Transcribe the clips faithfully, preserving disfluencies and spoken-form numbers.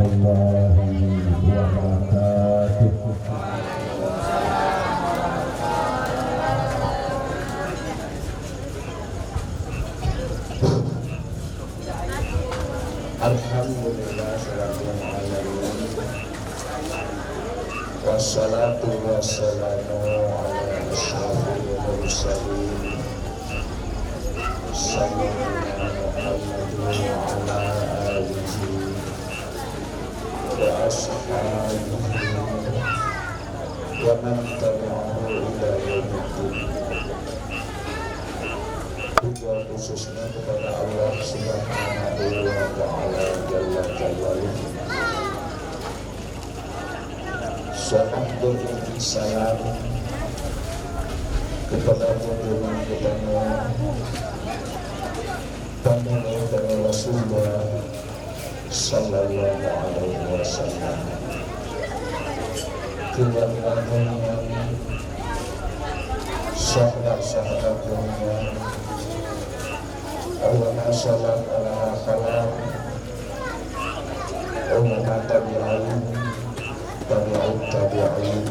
Warahmatullahi wabarakatuh. Alhamdulillah, rabbil alamin. Wassalatu wassalamu ala asyrafil mursalin, sayyidina Muhammadin wa ala alihi wa ashabihi wa man tabi'ahu ila yaumiddin. Puja khususnya kepada Allah Subhanahu wa Ta'ala Jalla Jalaluhu. Semoga salam kepada junjungan kita, Rasulullah sallallahu alaihi wasallam. Keluarganya, sahabat-sahabatnya, Allahumma shalli ala Muhammad, ulama tabi'in, tabi'ut tabi'in,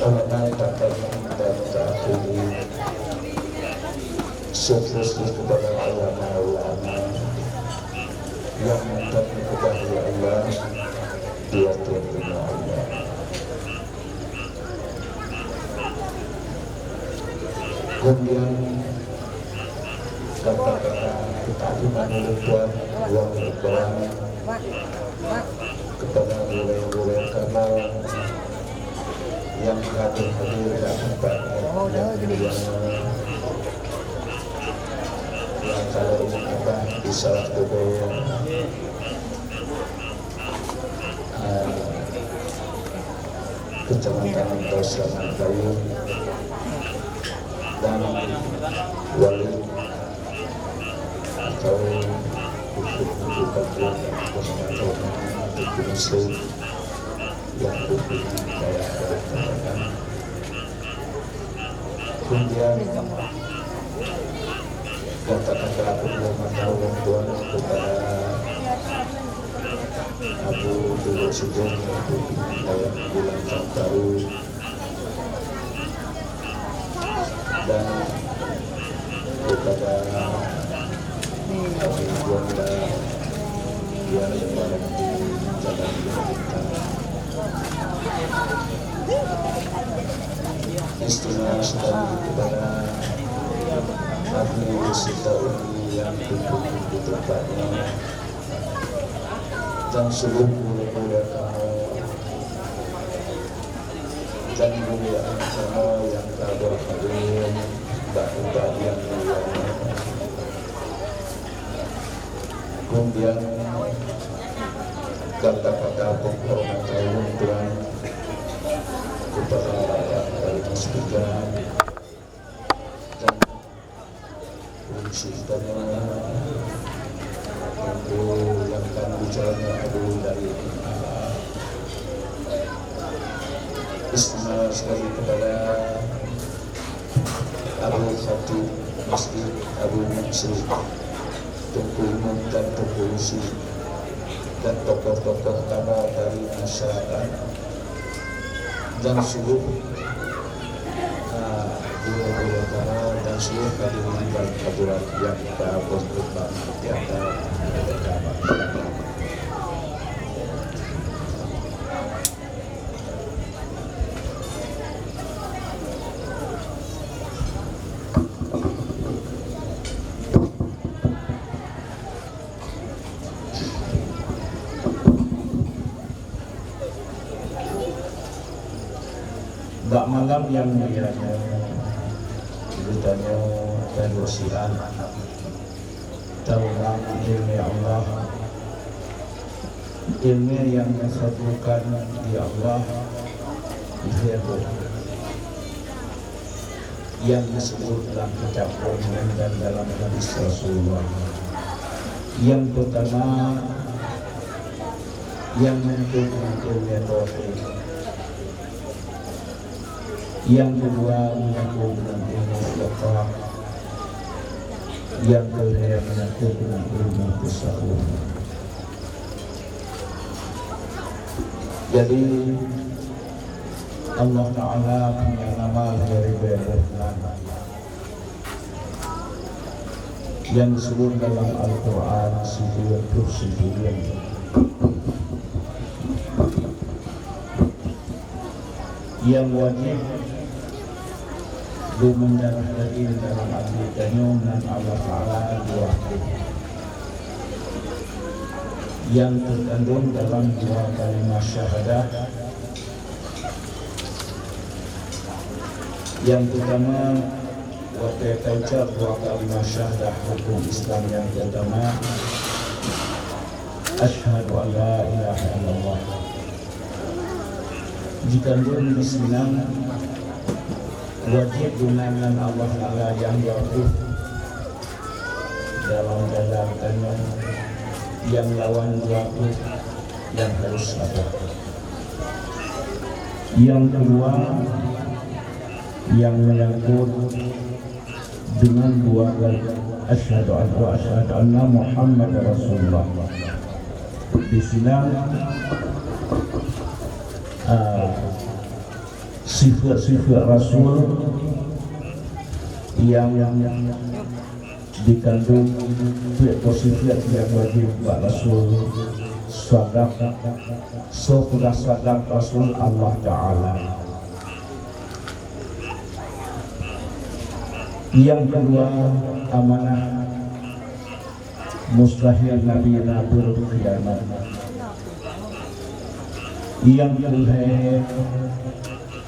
ulama taqaddum dan ta'akhirin, khususnya kepada ulama-ulama yang mantap mudah ya Allah, ya Tuhan Allah. Kemudian kata-kata kita iman oleh Tuhan, uang ikhwan kepada gurée-gurée kamoe yang hadir-hadir dan tempat yang mulia. Yang kalau ini apa di salah satu Kecamatan Bausaman Bayu dan Wali atau untuk membuka Kecamatan Bausaman Bayu yang Kemudian kata-kata aku mohon maaf Tuhan kepada Abu Duluk Sugeng, Abu Dayang Bulan Cangkaru, dan kepada Abu Juanda yang berada di jalan kita. Istimewa sekali kepada Abu Sitaudi yang duduk di tempatnya. Dan seluruh guru-guru kamu dan guru kamu yang telah berhadir bak tempat yang mulia. Kemudian kata-kata penghormatan Tuhan kepada Bapak Kepala Dinas P tiga dan fungsi utama untuk yang kami bicara adalah dari Isma sekali kepada Abu Khatib Masjid, Abu Mansur, Teungku Imum dan Teungku Usi, dan tokoh-tokoh utama dari masyarakat, dan seluruh, ah, guru-guru utama, dan seluruh hadirin dan hadirat yang kita hormati, yang kita Bak malam nyang mulia nyoe, geutanyoe taduek siat taulang ileumèe Allah, ileumèe nyang meusabokan di Allah, lhèe boh nyang geuseubut lam kitab Qur'an dan dalam hadis Rasulullah. Nyang peutama, nyang meunyoe ileumèe tauhid. Nyang keudua, meungaku deungon ilmu fiqah. Nyang keulhèe, meungaku deungon ilmu tasawuf. Jadi, Allah Ta'ala punya nama dari bebek nyang disebut dalam Al-Quran sibuleuen ploh sibuleuen. Nyang wajib beumeundarah daging dalam até tanyoe nan Allah Ta'ala dua ploh. Nyang teukandong dalam dua kalimat syahadah. Nyang peutama, watée taucab dua kalimat syahadah huköm Islam nyang peutama, "Asyhadu an la ilaha illallah." Jikandong disinan wajéb geunakan Allah Taala nyang dua ploh dalam dada tanyoe, nyang lawan dua ploh nyang harôh saboh. Nyang keudua, nyang meunyangkot deungon dua kali, "Asyhadu an, wa asyhadu anna Muhammadar Rasulullah." Disinan, ah, sifat-sifat Rasul nyang, nyang dikandong peuet boh sifat nyang wajéb bak Rasul. Sadaq, soe peugah sadaq Rasul? Allah Taala. Nyang keudua, amanah. Mustahil Nabi na beukhianat. Nyang keulhée,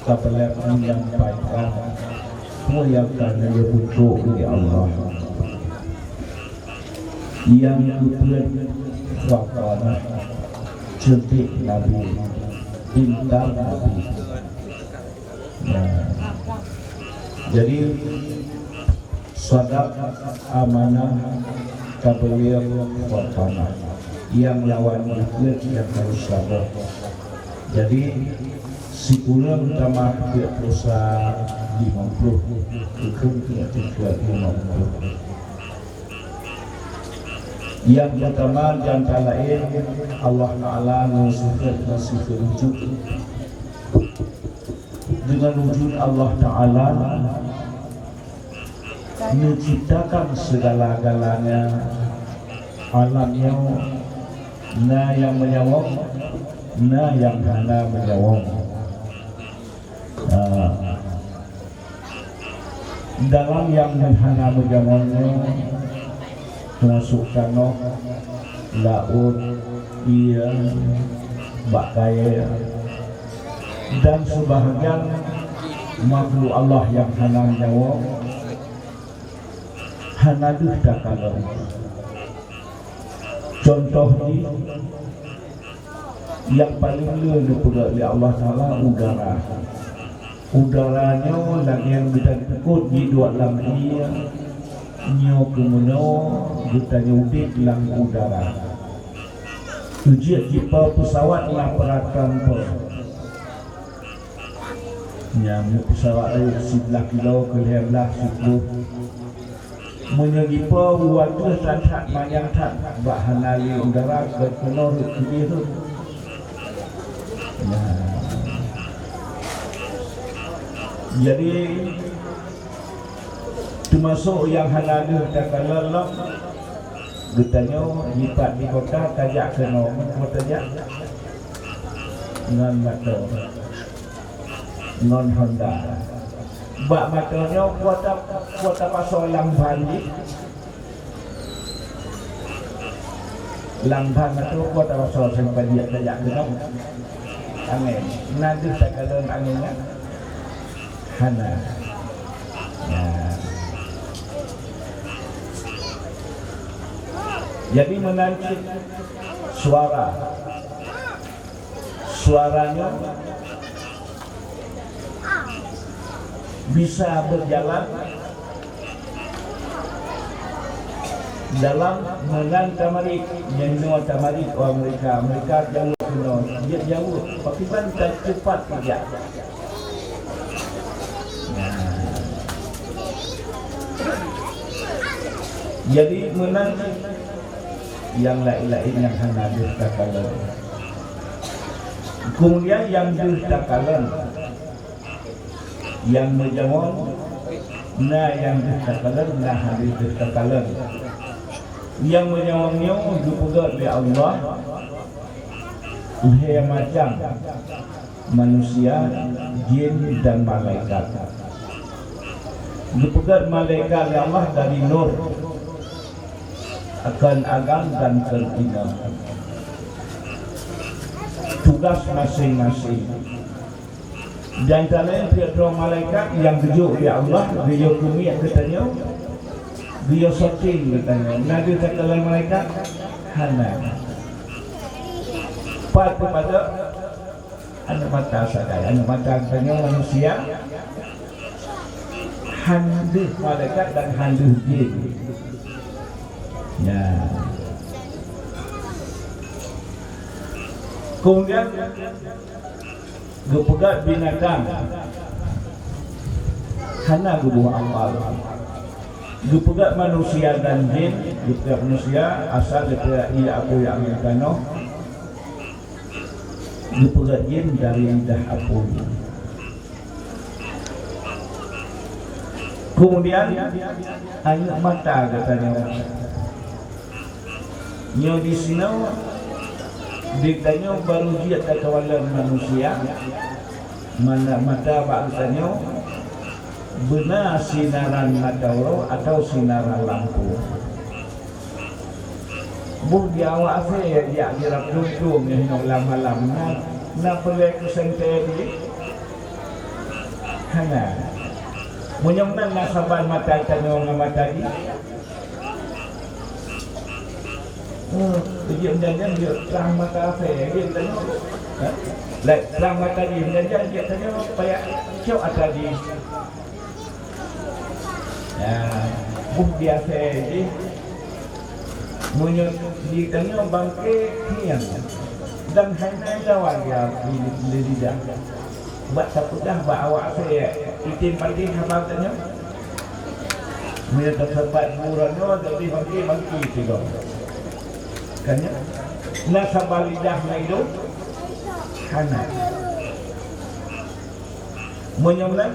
ka peureulée menyampaikan peue nyang ka geupeutrok lé Allah. Nyang keupeuet, fatanah, ceuntik Nabi, pintar Nabi. Nah, jadi, sadaq, amanah, tabligh, fatanah. Nyang lawan jih nyang harôh saboh. Jadi, sikureueng tamah peuet ploh sa, limong ploh, huköm peuet ploh limong ploh. Nyang peutama di antara laén, Allah Taala ngon sifat, ngon sifat wujud. Deungon wujud Allah Taala neuciptakan segala-galanya alam nyoe, na nyang meunyawa, na nyang hana meunyawa. Nah, dalam nyang hana meunyawa nyoe, teumasok tanoh, laôt, ié, bak kayée, dan seubahgian makhluk Allah nyang hana nyawa, hana deuh takalon. Contoh jih, nyang paleng le neupeugét lé Allah Taala udara. Udara nyoe lagée nyang meudan eungkôt jiduek lam ié, nyoe keumeunoe geutanyoe udeb lam udara. Keu jeuet jipo peusawat na peuratan po. Nyang peusawat rayeuk siblaih kilo keu lhée blaih siploh. Meunyoe jipo u ateueh that-that manyang that bak hana lé udara, keu keunoe rhot keudeh rhot. Nah. Jadi, teumasok nyang hana deuh takalon lom, geutanyoe jipat di kota tajak keunoe, kota jak ngon moto. Ngon Honda. Bak moto nyoe kuota, kuota pasoe lam ban jih. Lam ban moto kuota pasoe sampai dia tajak keunoe. Angén. Na deuh takalon angén nyan? Hana. Ya. Jadi meunan cit suara. Suara nyoe bisa berjalan dalam meunan tamarit, nyoe tamarit Amerika, Amerika jaweueb keunoe, jeuet jaweueb, pakriban tan cepat keujak. Nah. Jadi meunan nyang laén-laén nyang hana deuh takalon. Keumudian nyang deuh takalon, nyang meujaweueb, na nyang deuh takalon, na hana deuh takalon. Nyang meujaweueb nyoe geupeugét lé Allah lhée macam, manusia, jin, dan malaikat. Geupeugét malaikat lé Allah dari nur, kheun agam dan kheun inong. Tugas maséng-maséng. Di antara laén peuet droe malaikat nyang geujok lé Allah, geuyue keumiet geutanyoe, geuyue syuting geutanyoe. Na deuh takalon malaikat? Hana. Pat teupadub? Aneuk mata sagai, aneuk mata geutanyoe manusia, hana deuh malaikat dan hana deuh jin. Ya. Keumudian, geupeugét binatang, hana geuboh akal. Geupeugét manusia dan jin, geupeugét manusia asal daripada ié apui angén tanoh, geupeugét jin dari lidah apui. Keumudian, aneuk mata geutanyoe. Nyoe disinoe, geutanyoe barô jeuet takalon manusia, mana mata bak geutanyoe beuna sinaran mata uroe atawa sinaran lampu. Boh di awak asée jak jirab tuntung nyoe lam malam, na, na peureulée keu seuntée jih? Hana. Meunyoe meunan na saban mata tanyoe ngon mata jih? Oh, jeuet meujanjan jeuet trang mata asée, jeuet tanyoe. Ha? Lé trang mata jih meujanjan jeuet tanyoe payah cok atra jih. Ya, boh biasa jih. Meunyoe di tanyoe bangke hiang dan hai-hai lawan dia di, di lidah. Bak tapeugah bak awak asée, item patéh haba tanyoe. Meunyoe tasebat buron nyoe, jadi bangke-bangke tiga. Kan nyoe? Na saban lidah na idong? Hana. Meunyoe meunan,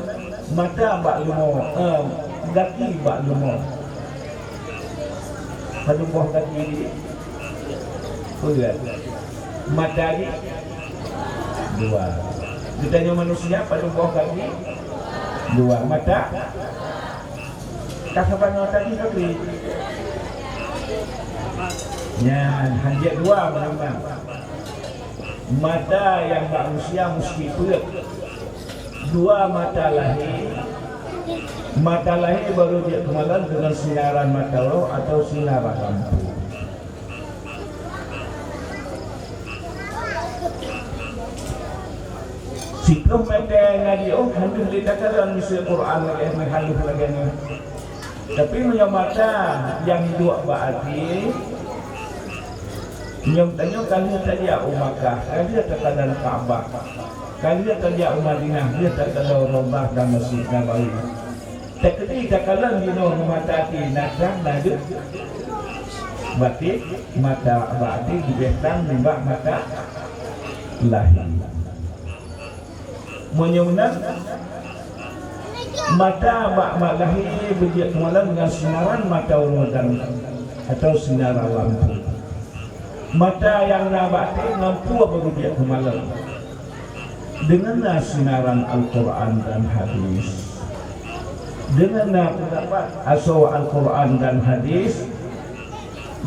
mata bak leumo, eh, gaki bak leumo. Padub boh gaki jih? Peue? Mata jih? Dua. Geutanyoe manusia padub boh gaki? Dua. Mata? Ka saban mata jih tapi. Nyan, hanjeuet dua meunyoe meunan. Mata nyang bak manusia musti peuet. Dua mata lahé. Mata lahé barô jeuet keumalon deungon sinaran mata uroe atawa sinaran lampu. Siplôh mètè na jiôh, hana lé takalon miseue Quran lagèe meuhalôh lagèe nyoe. Tapi meunyoe mata nyang duek bak até, nyoe tanyoe ka lheueh tajak u Makkah, ka lheueh takalon Ka'bah, ka lheueh tajak u Madinah, lheueh takalon Raudhah dan Masjid Nabawi. Takeudi takalon jinoe ngon mata até, na trang na deuh. Berarti mata bak até leubeh trang nibak mata lahé. Meunyoe meunan, mata bak mak lahé beujeuet keumalon ngon sinaran mata uroe dan atau sinaran lampu. Mata nyang na bak até ngon peue beujeuet keumalon? Deungon na sinaran Al-Quran dan hadis. Deungon na peundapat asoe Al-Quran dan hadis,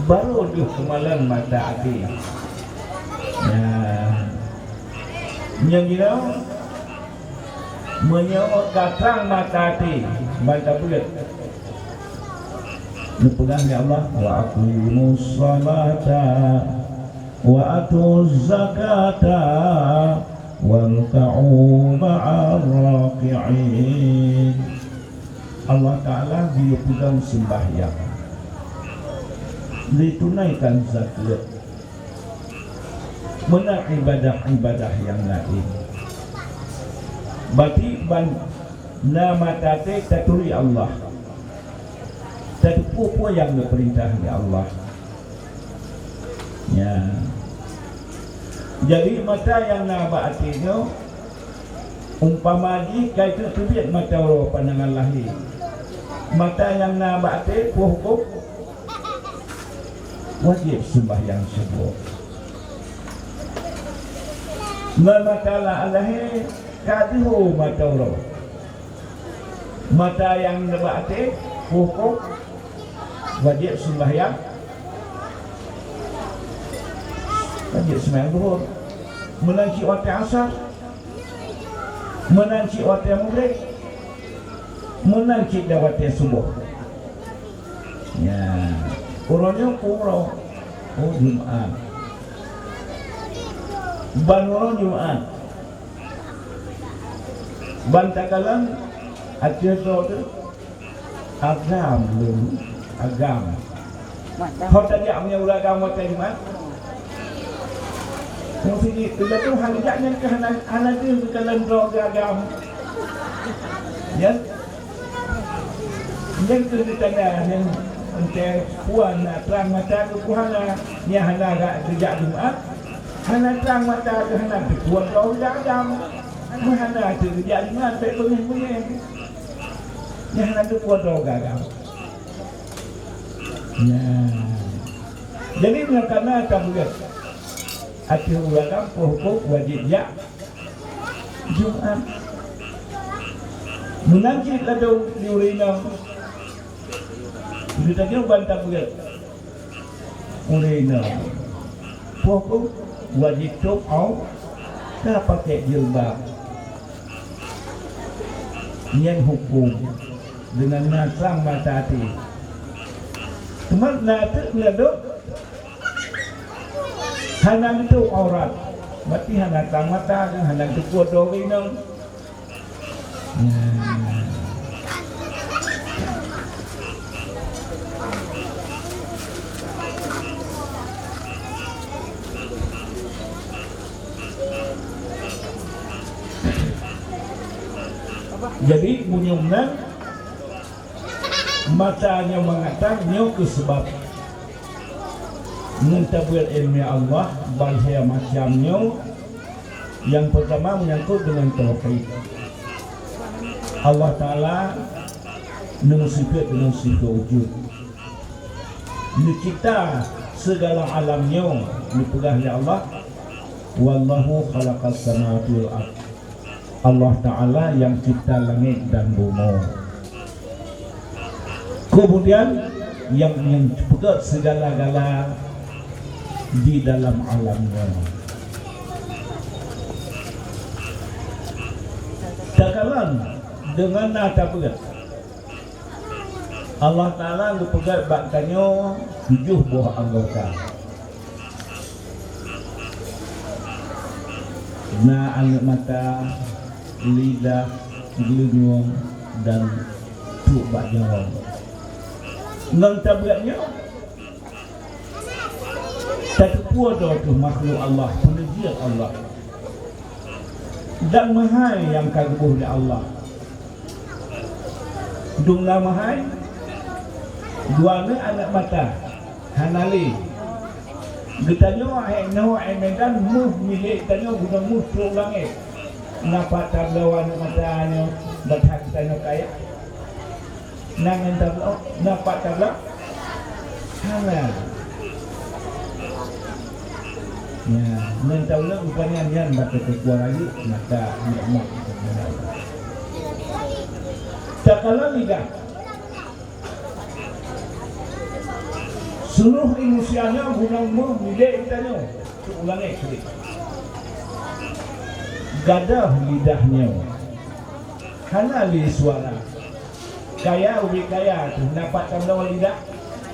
barô deuh keumalon mata até. Nyan. Nyang jinoe, meunyoe ka trang mata até, ban tabeuet. Neupeugah lé Allah, "Wa aqimus salata wa atuz zakata warka'u ma'ar raki'in." Allah Ta'ala geuyue peugah seumbahyang, geutunaikan zakeuet, meunan ibadah-ibadah nyang laén. Berarti ban na mata até taturi Allah, tateupeue peue nyang geupeurintah lé Allah. Nyan. Jadi, mata nyang na bak até nyoe, umpama jih ka teubiet mata uroe pandangan lahé. Mata nyang na bak até peue hukôm? Wajéb seumbahyang suboh. Ngon mata la-, lahé ka teuho mata uroe. Mata nyang na bak até peue hukôm? Wajéb seumbahyang, wajéb seumbahyang Zuhur. Meunan cit watèe Asar, meunan cit watèe Magrib, meunan cit dan watèe Suboh. Nyan, uroe nyoe peue uroe? Oh, Jumat. Ban uroe Jumat. Ban takalon ateueh droe teuh. Agam lôn, agam. Ho tajak meunyoe ureueng agam watèe Jumat? Nyang siji, lôn hana jak nyan keuh hana, hana deuh geukalon droe geuh agam. Ya? Nyan keuh geutanda nyan entèe puan na trang mata geuh puhana, nyan hana geujak Jumat. Hana trang mata geuh hana teupuan droe geuh agam. Meuhana teuh geujak Jumat bèk beungèh-beungèh. Nyan hana teupuan droe geuh agam. Nyan. Jadi, meunyoe kana tapeugah ateueh ureueng agam, peue hukôm wajéb jak Jumat. Meunan cit ladôm di ureueng inong. Geutanyoe ban tapeugah. Ureueng inong, peue hukôm wajéb tôb aurat, ka pakèk jilbab. Nyan hukôm deungon na trang mata até. Teuma na teuk ladôm hana geutôb aurat, berarti hana trang mata, hana geuteupeue droe ureueng inong. Jadi, meunyoe meunan, mata nyoe mangat tan, nyoe keuh seubab ngon tabeuet iéleumé Allah, ban lhèe macam nyoe. Nyang peurtama meunyangkot deungon tauhid. Allah Taala neumeusifeuet deungon sifeuet wujud. Neucipta sigala alam nyoe, neupeugah lé Allah, "Wallahu khalaqas samawati wal ard." Allah Taala nyang cipta langét dan bumoe. Keumudian, nyang, nyang peugöt sigala-gala di dalam alam nyoe. Takalon deungon na tabeuet, Allah Taala geupeugöt bak tanyoe tujoh boh anggota. Na aneuk mata, lidah, geulinyueng, dan trok bak jaweueb. Ngon tabeuet nyoe, tateupeue droe keuh makhluk Allah, peuneujeuet Allah. Dan meuhai nyang ka geuboh lé Allah. Dum na meuhai, dua aneuk, aneuk mata, hana lé. Geutanyoe, hai nyoe, hai Medan, méuh milék tanyoe, gunong méuh trok langét. Na pat tabloe aneuk mata nyoe, bak that geutanyoe kaya? Na ngon tabloe, na pat tabloe? Hana. Nyan, ngon tabloe bukan nyan, nyan bak teupeu rayeuk mata nikmat. Takalon lidah. Seuluruh manusia nyoe gunong méuh milék geutanyoe. Ulangi sikit. Gadôh lidah nyoe. Hana lé suara. Kaya ubit kaya teuh, na pat tabloe lidah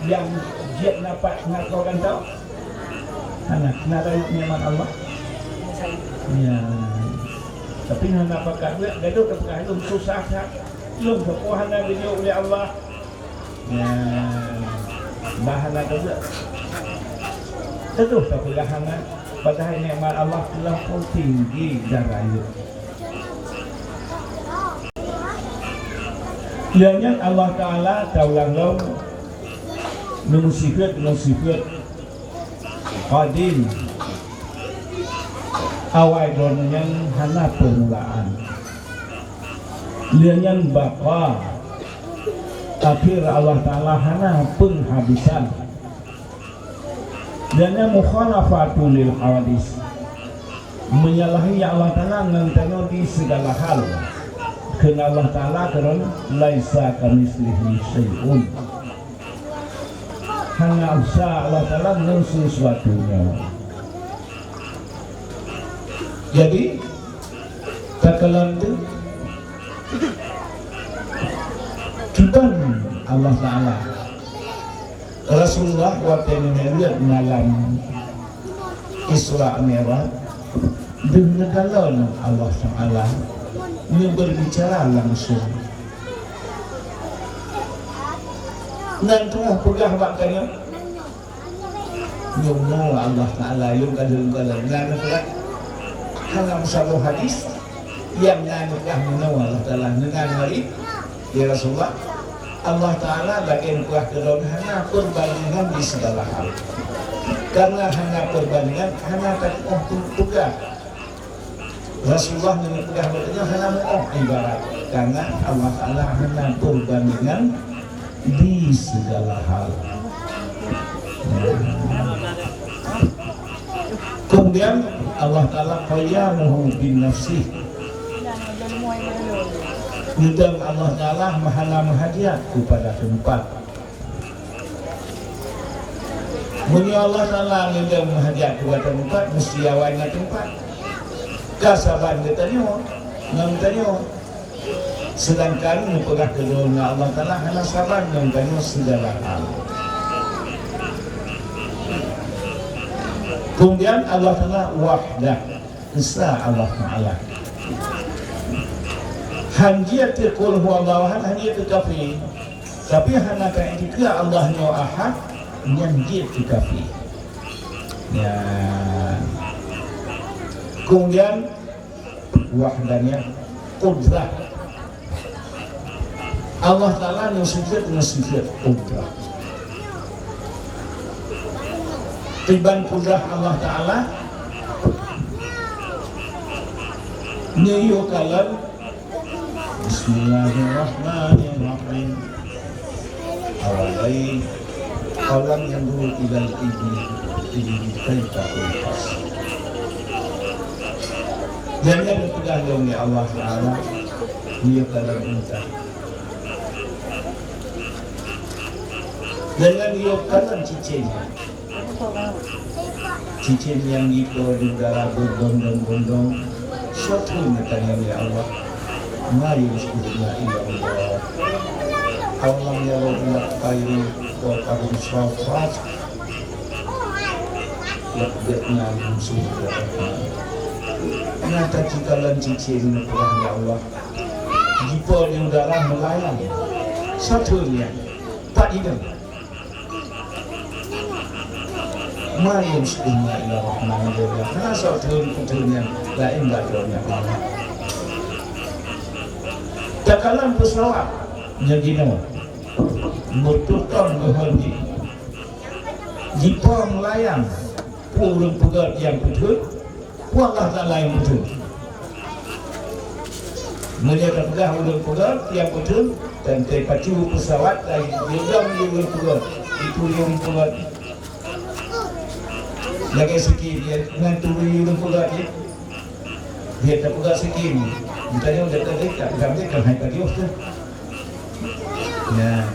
nyang jeuet na pat ngon asoe gantoe? Hana, na rayeuk nikmat Allah? Ya. Tapi hana pakat buet, gadôh tapeugah lôn susah that. Lôn sapeue hana geujok lé Allah. Ya. Bah hana tapeugah. Gadôh tapeugah hana, padahai nikmat Allah teulah pun tinggi dan rayeuk. Lheueh nyan Allah Taala taulang lom neusifeuet, neusifeuet qadim. Awai droeneuh nyan hana peumulaan. Lheueh nyan baqa, akhé Allah Taala hana peunghabisan. Lheueh nyan mukhalafatu lil hawadis, menyalahi Allah Taala ngon tanyoe di segala hal. Kheun Allah Taala kheun, "Laisa kamitslihi syai'un." Hana usah Allah Taala ngon sesuatu nyoe. Jadi, takalon teuh kiban Allah Taala. Rasulullah watée neumeuliet malam Isra Mi'raj, deuh neukalon Allah Taala, neuberbicara langsung. Nan teungoh peugah bak tanyoe, "Nyoe Allah Taala, lôn kalon, lôn kalon." Nyan peugah, hana meusaboh hadis nyang na neupeugah meunoe Allah Taala, nyan hari, "Ya Rasulullah, Allah Taala lagée neupeugah keu lôn hana peubandingan di segala hal." Karena hana peubandingan, hana tapeugah. Rasulullah neupeugah lagée nyoe hana meu'oh ibarat, karena Allah Taala hana peubandingan di segala hal. Kemudian Allah Taala qayyamuhu bin nafsih. Neudong Allah Taala hana meuhajat kepada tempat. Meunyoe Allah Taala neudong meuhajat keu gata teumpat, meusti awai na teumpat. Ka saban geutanyoe, ngon tanyoe. Sedangkan neupeugah keu droeneuh Allah Taala hana saban ngon tanyoe segala hal. Kemudian Allah Taala wahdah. Esa Allah Taala. Han jeuet keu qul huwallahu ahad, han jeuet keu kafé. Tapi hana ka iktikeuh Allah nyoe ahad, nyan jeuet keu kafé. Ya. Kemudian, wahdaniyah, qudrah. Allah Taala nyoe sifeut, nyoe sifeut qudrah. Kiban qudrah Allah Taala, nyoe yue kalon, Bismillahirrahmanirrahim. Awalai Awalam yanzuru ilal ibili, ibili kaifa khuliqat. Jangan dipeugah lom lé Allah Taala, dia dalam unta. Jangan dia dalam cicing. Cicing nyang jipo di udara berbondong-bondong, soe teuma neutanyong, "Ya Allah, ma yumsikuhunna illa Allah. Awalam yarau ilal thairi fawqahum saffat, yaqbidna min su'ir rahman." Nyata jikalon cicing neupeugah, "Ya Allah, jipo di udara meulayang, soe teuma nyan, pat inong." Ma yumsikuhunna illa rahman. Hana soe teuma peuteun nyang laén bak Droeneuh Allah. Takalon peusawat nyang jinoe, meututoe geuhon jih, jipo meulayang, peue ureuëng peugét nyang peuteun? Peue Allah Taala nyang peuteun? Meunyoe tapeugah ureuëng peugét nyang peuteun, teuntée pacu peusawat dan jidong di ureuëng peugét, itu ureuëng peugét. Lagée sikit jih ngon turi ureuëng peugét jih. Dia tapeugét sikit, geutanyoe dak-dak, dak-dak kan hai pajoh tu. Nah,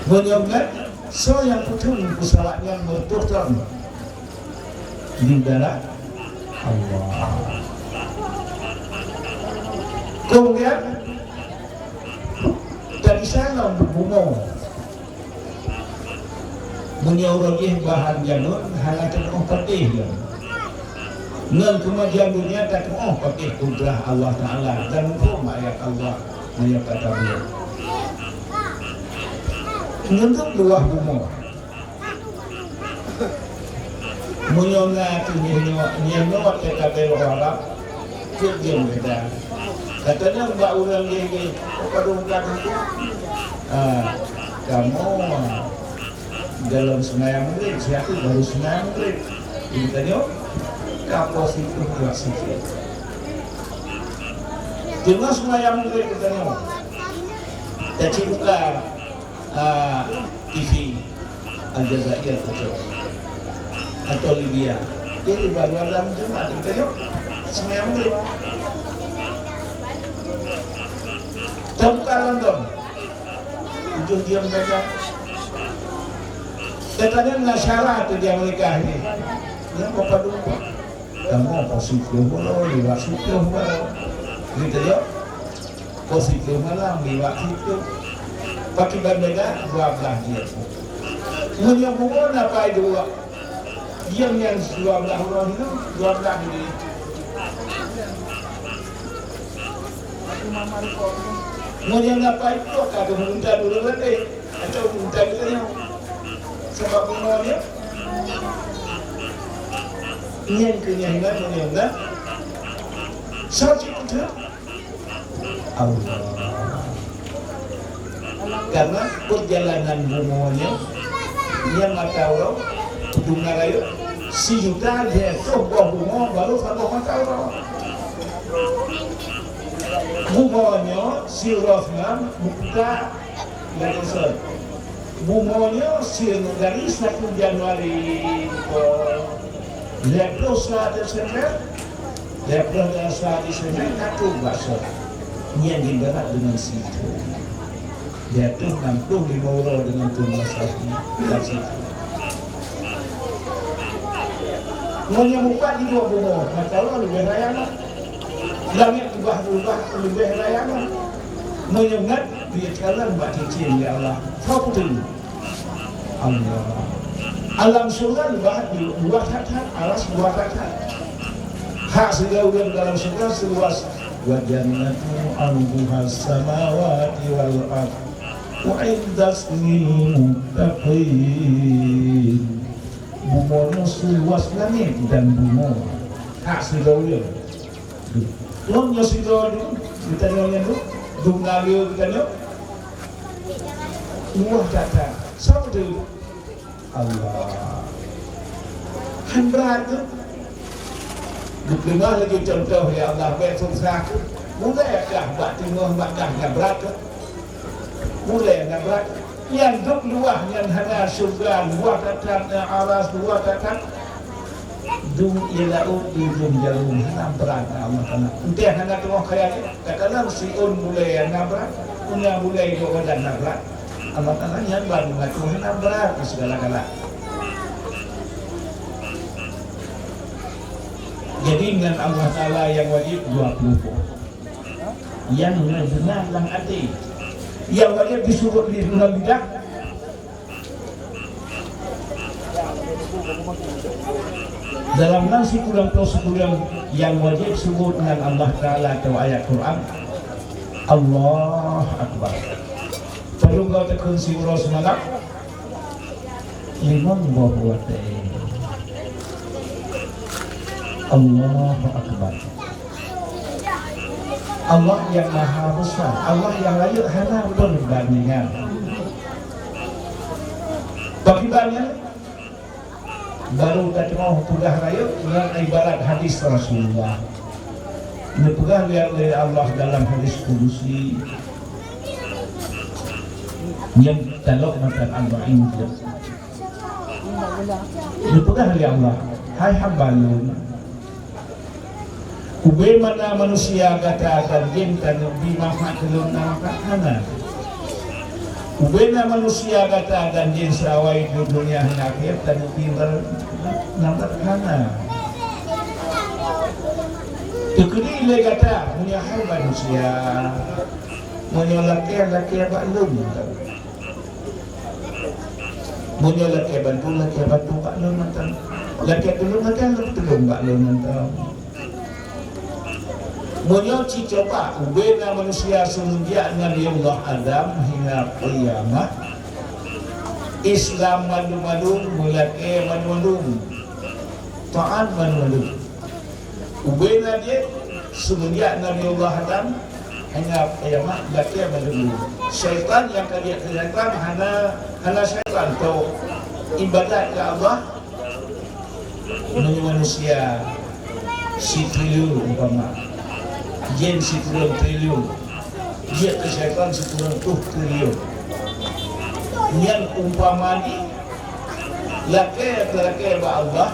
meunyoe nyan, soe nyang peuteun peusawat nyan meututoe? Di dalam Allah. Kemudian, tadi salam bumoe. Meunyoe uroe jih bahan janun, hana teunoh patéh lom. Ngon keumajuan dunia, teunoh patéh kudrah Allah Taala dan huköm ayat Allah, meunyoe ka tabuet. Ngon luwah bumoe. Meunyoe na ateueh nyoe, nyoe watée tabée u Arab, cit jeuem beda. Katanya bak ureuëng geuh-geuh, "Padum ka teuntée?" Ah, kamoe dalam seumayang Maghrib, siat baru seumayang Maghrib. Jadi tanyoe, Ka poh siplôh dua siplôh. Teungoh seumayang Maghrib geutanyoe, tacit buka, ah, T V Aljazair atau, atau Libya. Jadi baru ada Jumat geutanyoe seumayang Maghrib. Tabuka London. Tujoh jam saja. Katanya na syarat tu di Amerika ni. Nyan padum pah. Kamoe poh siplôh uroe, liwat siplôh uroe. Gitu ya. Poh siplôh malam, liwat siplôh. Pakriban beda, dua blah jam. Meunyoe bumoe na pai dua. Jam nyang dua blah uroe nyoe, dua blah jam. Meunyoe na pai dua, ka geuminta dua leubeh. Atau bukan geutanyoe. Sabab bumoe nyoe, nyan keuh nyang na, nyan na. Soe cit keu Allah. Karena perjalanan bumoe nyoe, nyan mata uroe, deungon rayeuk, sijuta lhèe reutôh boh bumoe baru saboh mata uroe. Bumoe nyoe siuroe seunan buka Bumoe nyoe sireuneuh dari satu Januari, eh, lhèe ploh sa Desember, lhèe ploh sa Desember ka trôk bak soe. Nyan ibarat deungon situ. Lhèe ploh nam ploh limong uroe deungon tueng masa bak situ. Meunyoe mupat di dua bumoe, maka Allah leubeh raya. Langét ubah-ubah leubeh raya. Meunyoe ngat Di jalan bak cicém, ya Allah. Soe putri? Allah. Alam syurga luwah, luwah that-that, aras luwah that-that. Hak sigoe ureueng dalam syurga seluas, "Wa jannatu arduhas samawati wal ard, uiddat lil muttaqin." Bumoe nyoe seluas langét dan bumoe. Hak sigoe ureueng. Lom nyoe sidroe nyoe, geutanyoe nyan tu, dum nanggroe geutanyoe. Luwah that-that. Soe teuh? Allah. Han brat tu. Geupeugah lagèe contoh, ya Allah, bèk susah. Mulai kah bak teungoh, bak kah nyang brat tu. Mulai nyang brat. Nyan duek luwah nyan hana syeuruga, luwah that-that, aras luwah that-that. Dum ié laôt, dum jarum, hana brat Allah Taala. Entah hana teungoh kaya nyan, kadang-kadang siôn bulèe hana brat, meunyoe bulèe dua badan hana brat. Allah Taala nyan ban meungatur hana brat keu sigala-gala. Jadi ngon Allah Taala nyang wajéb dua ploh boh. Nyang na beuna lam até. Nyang wajéb diseuôt di dalam lidah. Dalam nan sikureueng ploh sikureueng nyang wajéb seuôt ngon Allah Taala atau ayat Quran, Allahu Akbar. Padum goe takheun siuroe simalam? Limong boh watèe. Allahu Akbar. Allah nyang maha besar, Allah nyang rayeuk hana peubandingan. Pakriban nyan, baru tateungoh peugah rayeuk ngon ibarat hadis Rasulullah. Neupeugah lé, lé Allah dalam hadis kudusi, nyang talok matan Arba'in jeuet. Neupeugah lé Allah, "Hai hamba Lôn, ubé mana manusia gata dan jén taneuk bi manfaat keu Lôn na manfaat hana? Ubé na manusia gata dan jén siawai di dunia hana akhé taneuk bi ber-, na manfaat hana?" Teukeudi lé gata, meunyoe hai manusia, meunyoe lakèe, lakèe bak Lôn. Meunyoe lakèe bantu, lakèe bantu bak Lôn mantong. Lakèe tulông, lakèe tulông bak Lôn mantong. Meunyoe ci coba ubé na manusia seumeunjak Nabi Allah Adam hingga kiamat, Islam mandum-mandum, meulakèe mandum-mandum, taat mandum-mandum. Ubé na jeuet seumeunjak Nabi Allah Adam hingga kiamat, lakèe mandum. Syaitan nyang ka jeuet keu syaitan hana, hana syaitan, tho ibadat keu Allah. Meunyoe manusia Sitriliun umpama, jén sikureueng triliun, jeuet keu syaitan sikureueng ploh triliun. Nyan umpama jih, lakée talakée bak Allah,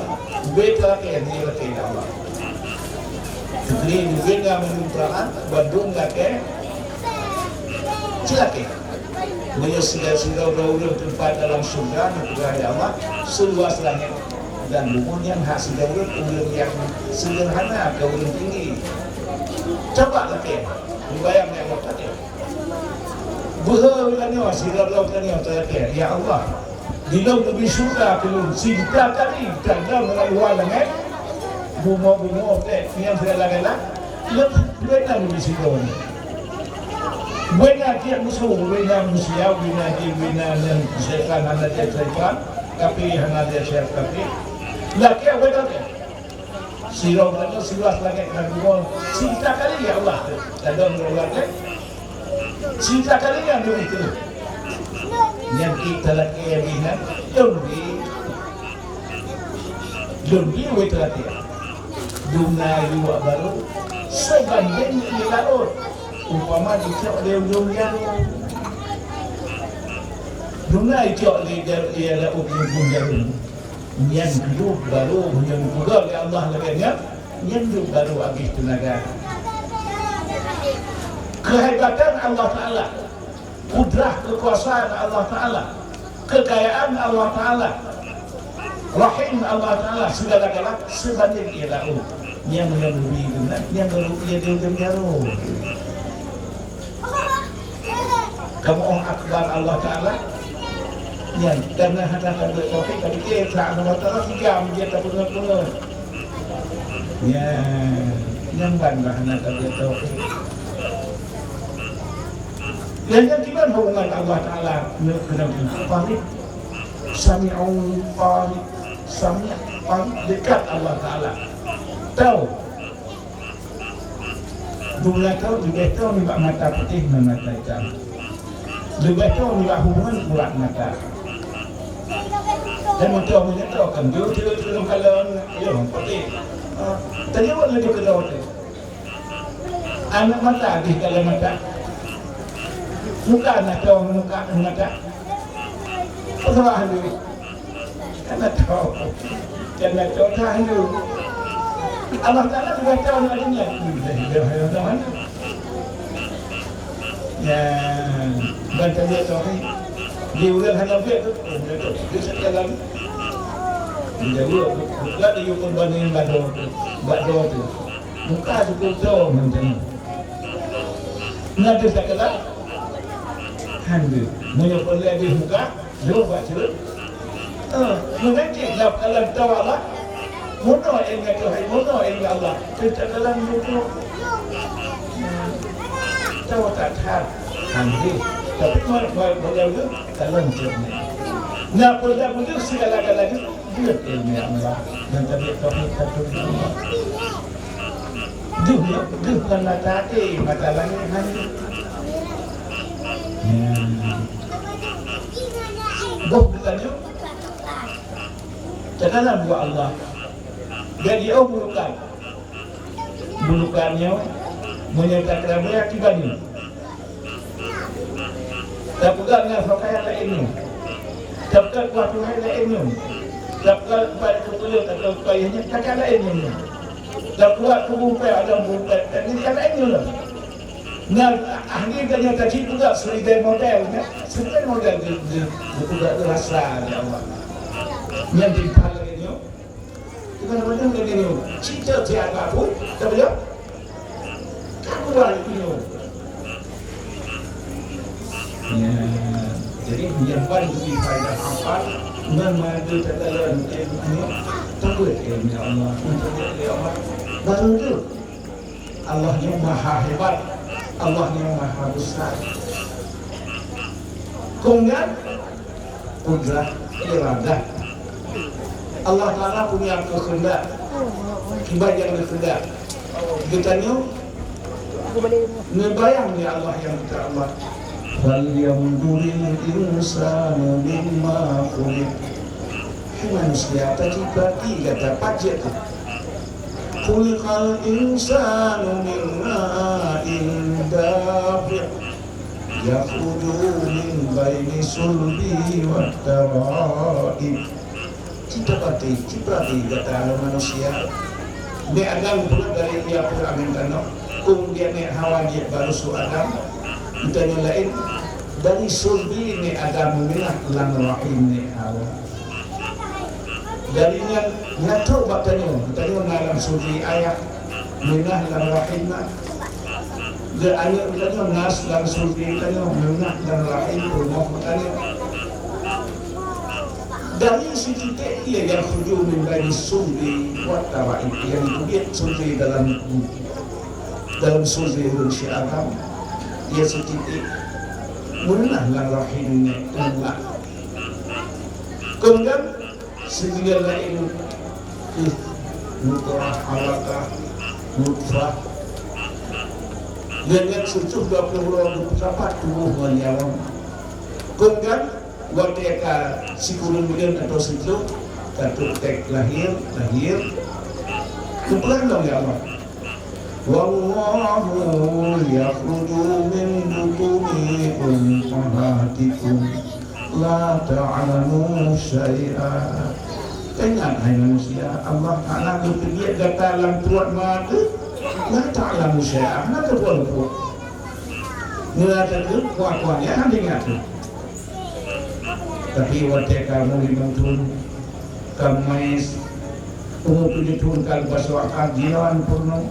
ubé talakée, ubé talakée bak Allah. Teukiri ubé na meunurot Quran, bandum lakée cilakée. Meunyoe sidroe-sidroe ureuëng teumpat dalam syeuruga, neupeugah lé Allah, seuluas langét dan bumoe nyan hak sidroe ureuëng, ureuëng nyang seudeurhana keu ureuëng tinggi. Coba lakée, neubayang nyang gata lakée. Beuhe geutanyoe, sidroe-droe geutanyoe talakée, "Ya Allah, di lôn neubi syeuruga keu lôn sijuta kali, dan lôn lam luwa langét, bumoe-bumoe teuh nyang sigala-gala, lôn hana neubi sidroe." Ubé na tieb musoh, ubé na manusia, ubé na jin, ubé na nyang syaitan, hana tieb syaitan, kafé hana tieb syaitan kafé. Lakée ubé lakée. Sidroe geutanyoe seuluas langét dan bumoe, sijuta kali, "Ya Allah, ladôm lôn lakée." Sijuta kali nyan ubé teuh. Nyan kita lakée ubé nyan, lôn bi. Lôn bi ubé talakée. Dumna yuak barô, seubandéng ié laôt. Umpama jicok lé ujong jarôm. Dumna jicok lé jar-, ié laôt ujong jarôm. Nyan keuh barô meunyoe neupeugah lé Allah lagée nyan, nyan deuh barô abéh teunaga. Keuhebatan Allah Taala, kudrah keukuasaan Allah Taala, keukayaan Allah Taala, rahim Allah Taala, sigala-gala seubandéng ié laôt. Nyang meunyoe neubi geuh nyan, nyang barô ié deuh geuh jarôm. Kamoe akbar Allah Taala. Nyan, karena hana tabeuet tauhid, tapi kita sama tahu tiga menjadi tapeungeut-peungeut. Ya, nyang ban bah hana tabeuet tauhid. Nyan, nyan kiban hubungan Allah Taala nyoe keunan, qarib, sami'un qarib, sami' qarib, dekat Allah Taala. Tahu. Dua belas tahun, lebih tahun nibak mata putih ngon mata hitam. Lebih tahun nibak hubungan urat mata. Dan mata meunyoe kan dua, tiga, tiga kalon, ya, putih. Ah, tadi awak laju ke dalam tu. Aneuk mata di dalam mata. Muka mata, muka mata. Peugah dulu. Kana tahu. Kana tahu tahu. Allah Taala sudah tahu nak dengar. Ya, ban tabiat tauhid. Di urang hana biak tu, oh, dia tu. Dia sekarang. Dia dulu, bukan dia yukun banding bado tu. Bado tu. Muka tu tu macam ni. Nabi sekarang. Hande. Menyokong dia di muka. Lheueh bak ceureut. Eh, meunan cit lam, lam tawa Allah. Bunoe ilmu Tuhan, bunoe ilmu Allah. Teuka dalam buku. Tawa tak that. Handi. Tapi mau, mau, mau jauh tu, dalam ceureut. Nak pun tak butuh segala-galanya. Dia ilmu Allah. Dan tadi Tuhan tak tahu Allah. Deuh nyoe, deuh kon mata até, mata langét hana. Hmm. Boh geutanyoe teuka lam buet Allah. Jadi, oh, bulukan. Bulukan nyoe, meunyoe takeurabée akibat nyoe. Tapeugah ngon pakaian laén nyoe. Tapeugah kuah Tuhan laén nyoe. Tapeugah bak keupeuleueh atau payah nyoe, pakaian laén nyoe. Tapeugah keu bumpet atau bumpet, pakaian laén nyoe. Nyan ahli geutanyoe tadi peugah seribai model, nyan seribai model di, di, dipeugah rasa, ya Allah. Nyan di pala nyoe. Bukan macam ni, ni. Cerita siapa pun, tak boleh. Tak boleh, ni. Ya. Jadi, menyimpan di faedah apa? Ngan madu takalan ilmu. Tak boleh, ya Allah. Tak boleh, ya Allah. Baru tu. Allah nyoe maha hebat, Allah nyoe maha besar. Kemudian, kudrah, iradah. Allah Taala punya kehendak. Kiban nyang geukehendak. Geutanyoe neubayang lé Allah nyang geukehendak Allah. "Falyanzuril insanu mimma khuliq." Hai manusia, tadi perhati gata, pajan tu. Khuliqal insanu min ma'in dafiq. Yakhruju min baini sulbi wat taraib. Cit peuhati, cit peuhati gata manusia. Nèk Adam peuet dari ia peuet angén tanoh. Keumudian nèk Hawa jeuet bak rusoh Adam. Geutanyoe laén dari sulbi nèk Adam meuminah lam rahim nèk Hawa. Dari nyan, nyan trok bak tanyoe, tanyoe na lam sulbi ayah, minah lam rahim na. Di aneuk tanyoe na lam sulbi tanyoe, minah lam rahim rumoh tanyoe. Dari sititék ia yakhruju min baini sulbi wat taraib, nyang teubiet sulbi dalam, dalam sulbi ureueng si Adam, ia sititék minah lam rahim nèk, minah. Keumudian, sigilen laén, ih, mudghah, alaqah, nutfah. Nyan, nyan sireutôh dua ploh uroe geupeusapat tuboh ngon nyawöng. Kon kan, watèe ka sikureueng buleuen atawa siplôh, ka trok tèk lahé, lahé. Neupeugah lom, ya Allah. Wallahu yakhruju min butuni ummahatikum la ta'lamu syai'a. Ingat, hai manusia, Allah Ta'ala geupeubiet gata lam pruet ma teuh, la ta'lamu syai'a, hana teupeue peue. Nyoe teuh kuah-kuah nyan hana ingat teuh. Tapi watèe kamoe limong thon, ka mais, umu tujoh thon ka leupah akal, jiran peurunoe.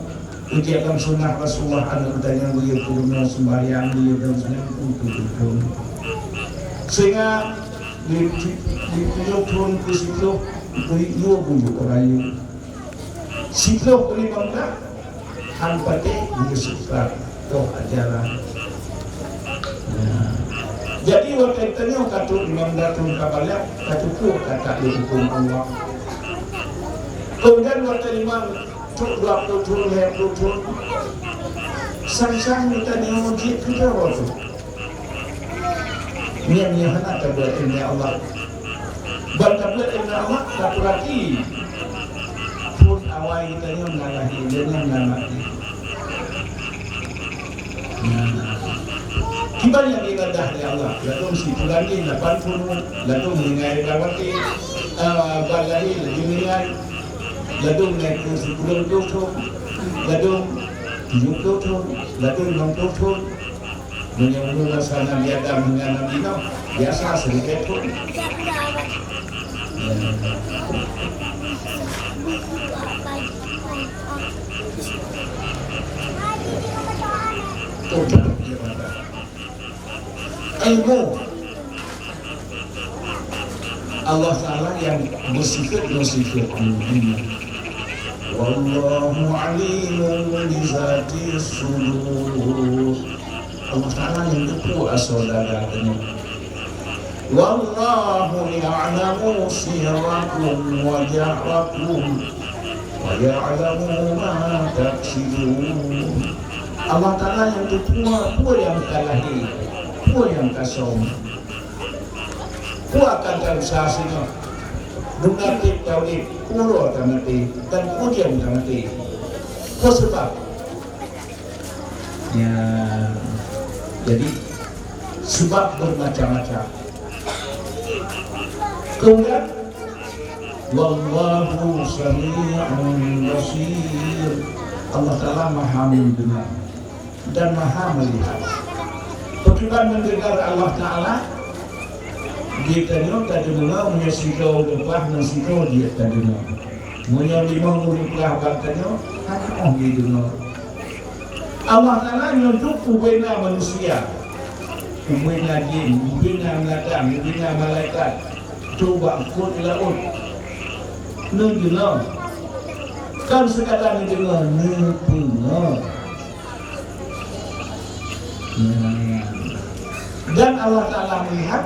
Uji agam sunnah Rasulullah, aneuk geutanyoe beu yue peurunoe seumbahyang, beu yue dong seunang pun tujoh thon. Sehingga di, di tujoh thon keu siplôh, beu yue bujuk rayeuk. Siplôh keu limong blah, han patéh geuseukat toh ajaran. Nah, jadi watèe tanyoe ka trok limong blah thon ka balek, ka teupeue ka taklok hukôm Allah. Keumudian watèe limong trok dua ploh thon, lhèe ploh thon, sang-sang geutanyoe jeuet keu droe teuh. Nyan nyang hana tabeuet ileumèe Allah. Ban tabeuet ileumèe Allah, tapeurati. Phôn awai geutanyoe na lahé, geutanyoe na maté. Nah. Kiban nyang ibadah lé Allah, ladôm sibulan jih lapan ploh, ladôm meuninggai lam watèe, eh, ban lahé ladôm meuninggai, ladôm na keu sikureueng ploh thon, ladôm tujoh ploh thon, ladôm limong ploh thon. Meunyoe masa Nabi Adam ngon Nabi Nuh, biasa siribèe thon. Ilmu. Allah Ta'ala nyang beusifeuet-beusifeuet ilmu. Wallahu alimun bizatis sudur. Allah Ta'ala nyang teupeue asoe dada tanyoe. Wallahu ya'lamu sirrakum wa jahrakum wa ya'lamu ma taksibun. Allah Ta'ala nyang teupeue peue nyang ka lahé, peue nyang ka som. Peue akan tausah singoh. Meunafék tauhid, uroe tamaté, dan ujeuen tamaté. Peue seubab? Ya, jadi, sebab bermacam-macam. Kemudian, wallahu sami'un basir. Allah Ta'ala Maha mendengar dan Maha melihat. Pakriban mendengar Allah Ta'ala, geutanyoe tadeungoe meunyoe sidroe leupah ngon sidroe jeuet tadeungoe. Meunyoe limong ureueng peugah bak tanyoe, hana óh jideungoe. Allah Ta'ala nyoe duek ubena manusia, ubena jin, ubena binatang, ubena malaikat, trok bak eungkôt laôt. Neudeungoe. Kon sekadar neudeungoe, neupeungoe. Dan Allah Ta'ala melihat,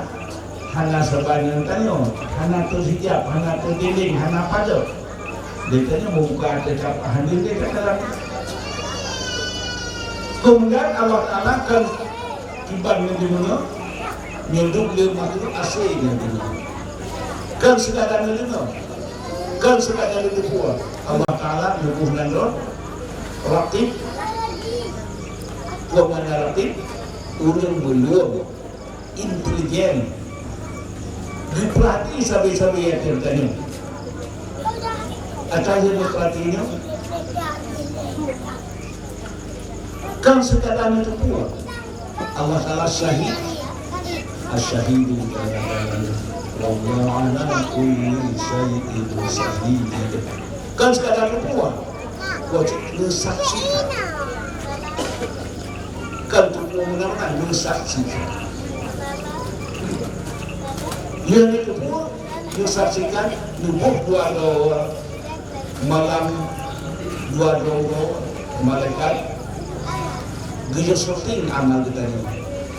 hana saban ngon tanyoe, hana teuhijab, hana teudinding, hana padub. Di tanyoe buka teucap hana di dalam. Kemudian Allah Ta'ala kan kiban ngon deungoe, nyoe duek lé makhluk asai ngon deungoe. Kon sekadar ngon deungoe, kon sekadar ngon deungoe. Allah Ta'ala Tuboh nan droe, Ratib, peue makna Ratib? Ureueng meulueng, intelijen, geupeurhati sabe-sabe nyang teutanyoe. Ata lheueh geupeurhati nyoe, kon sekadar neuteupeue. Allah Taala syahid. Asy-syahidu jalla jalaluhu, wa huwa ala kulli syai'in syahid. Kon sekadar neuteupeue, kon cit neusaksikan. Kon teupeue meunan, neusaksikan. Nyang neuteupeue, neusaksikan, neuboh dua droe malam, dua droe malaikat geujok syuting amal geutanyoe.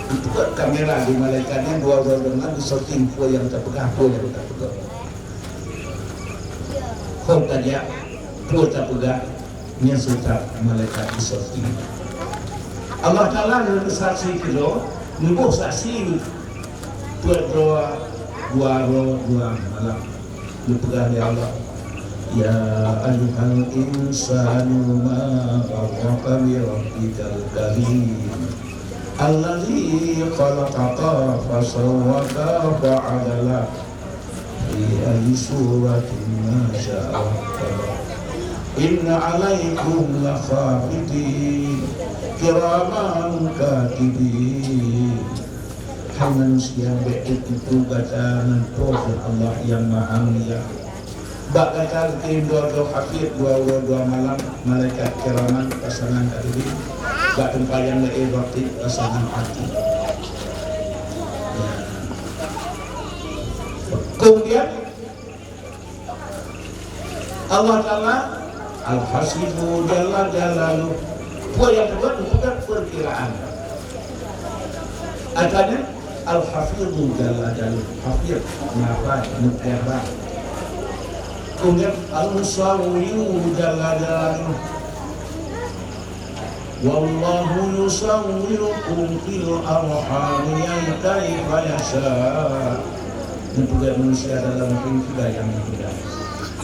Geupeugöt kamera di malaikat nyan, dua droe deungon geusyuting peue nyang tapeugah, peue nyang tapeugah. Hom tajak, peue tapeugah, nyan seutôt malaikat geusyuting. Allah Taala neusaksi keudroe, neuboh saksi peuet droe, dua droe, dua malam. Geupeugah lé Allah, "Ya ayyuhal insanu ma gharraka bi rabbikal karim, alladzi khalaqaka fasawwaka fa'adalak, fi ayyi suratin ma syaa rakkabak. Inna 'alaikum lahafidhin, kiraman katibin." Hai manusia, bèk teupeue gata ngon Po teuh Allah nyang Maha Mulia. Bak gata geukirém dua droe hafid, dua uroe dua malam, malaikat kiraman pasangan katibin, bak teumpat nyang laén Ratib pasangan atid. Kemudian, Allah Taala Al-Hasibu jalla jalaluh. Peue nyang keudua, bukan perkiraan. Artinya, Al-Hafizu jalla jalaluh. Hafiz, nafas, mutiara. Kemudian, Al-Musawwiru jalla jalaluh. "Wallahu yusawwirukum fil arhami kaifa yasha." Neupeugöt manusia dalam rahim sudah nyang mulia.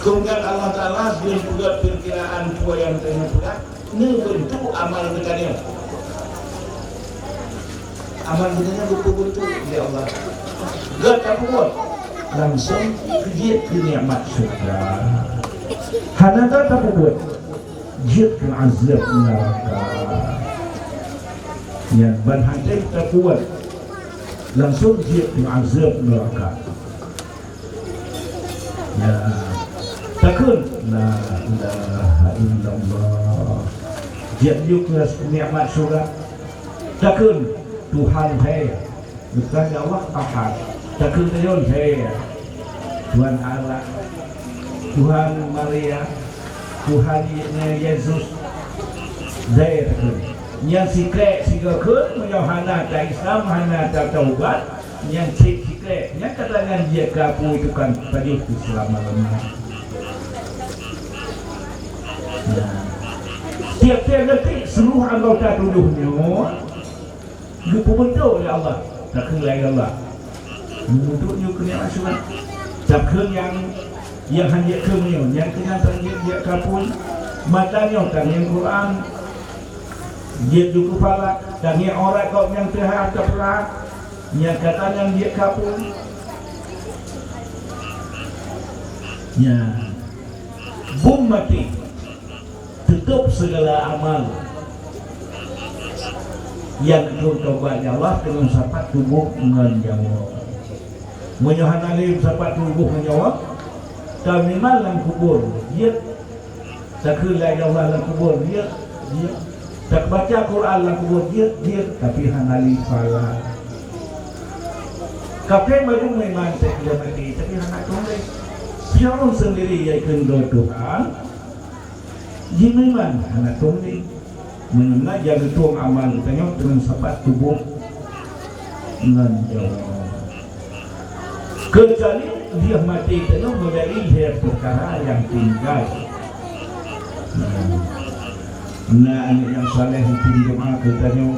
Kemudian Allah Taala geupeugöt peurkiraan peue nyang teungoh peugah, neubeuntuk amal geutanyoe. Amal geutanyoe geupeubeuntuk lé Allah. Gata peubuet, langsung jeuet keu nikmat syurga. Hana gata peubuet, jeuet keu azab neuraka. Nyan ban hana tapeubuet, langsung jeuet keu azab neuraka. Ya, takheun, "La ilaha illallah." Jeuet keu nikmat syurga. Takheun, "Tuhan hai." Bukan Allah Ahad. Takheun tanyoe hai. Tuhan Allah, Tuhan Maria, Tuhan Ye-, Yesus. Hai takheun. Nyan sikrek sigoe kheun, meunyoe hana ta-Islam, hana tataubat, nyan cit sikrek. Nyan kata nyan jeuet keu apui tukang pajoh keu seulama-lama. Nah, tiep-tiep detik seluruh anggota tuboh nyoe geupeubeuntuk lé Allah, takheun lé Allah. Meunyoe keu nikmat syurga. Takheun nyang, nyang hana jeuet keu meunyoe, nyang keu nyan tan jeuet, jeuet keu apui. Mata nyoe tan ngieng Quran, jeuet keu falak, tan ngieng aurat gobnyan teuhah teupeurah, nyang kata nyan jeuet keu apui. Nyan. Bum maté. Tutup segala amal nyang keu taubat ya Allah, keu sapat tuboh ngon nyawa. Meunyoe hana lé sapat tuboh ngon nyawa, tameuiman lam kubur, jeuet. Takheun lé Allah lam kubur, jeuet, jeuet. Tabaca Quran lam kubur, jeuet, jeuet, tapi hana lé pahala. Kafé mandum meuiman teuh lé maté, tapi hana tuléh. Firaun sendiri, yaitu Tuhan, jimeuiman hana tuléh. Meunyoe na nyang geutueng amal geutanyoe, teuma sapat tuboh ngon nyawa. Keucuali lheueh maté tanyoe meulai lhée peukara nyang tinggai. Na aneuk nyang saleh geupimpén doa keu tanyoe.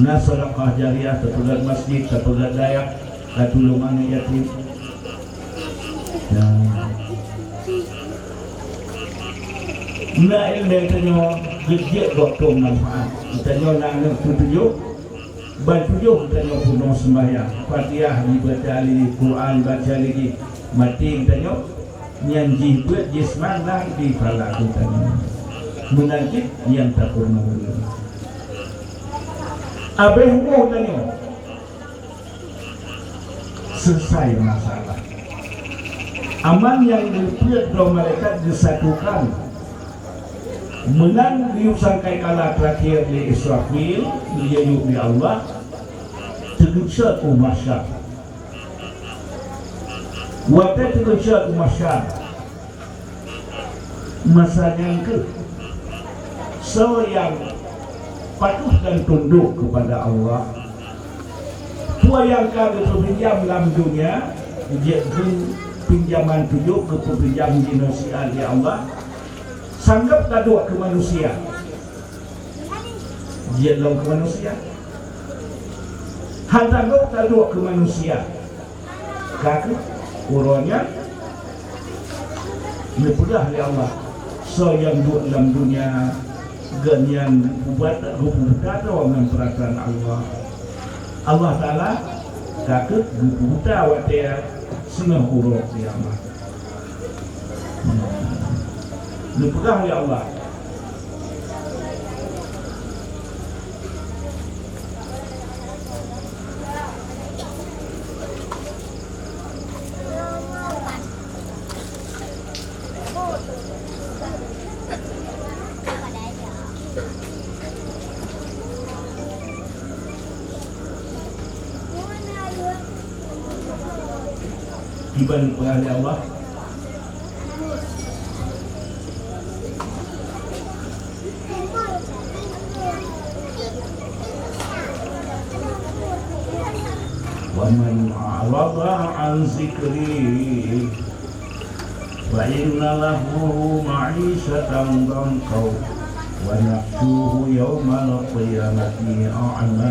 Na sedekah jariah, tapeugöt masjid, tapeugöt dayah, tatulông aneuk yatim. Nah. Na iéleumé tanyoe geujeuet gob tom manfaat. Tanyoe na aneuk peutujoh, ban tujoh tanyoe peunoh seumbahyang. Fatihah jibaca lé, Quran baca lé jih. Maté tanyoe, nyan jih beuet jih seumang na di phala geutanyoe. Meunan cit nyang tapeurunoe ureuëng. Abéh umu tanyoe, selesai masalah. Amal nyang geupeuet droe malaikat geusatukan. Meunan geuyue sangkai kala terakhir lé Israfil, geuyue yue lé Allah, teugeucot u mahsyar. Watée teugeucot u mahsyar, masa nyan kheueh soe nyang patuh dan tundok keupada Allah. Peue nyang ka geupeupinjam lam donya, jeuet keu pinjaman tujoh geupeupinjam jinoe siat lé Allah, sanggob taduek keu manusia. Jeuet lom keu manusia. Hana sanggob taduek keu manusia. Ka kheueh uroe nyan neupeugah lé Allah, soe nyang duek lam donya, gobnyan geupeubata droe ngon peurasaan Allah. Allah Taala ka kheueh geupeubuta watée singoh uroe kiamat. Neupeugah lé Allah, kiban peurah lé Allah. Wa man a'rada an zikri fa inna lahu ma'isyatan dhanka wa nahsyuruhu yaumal qiyamati a'ma.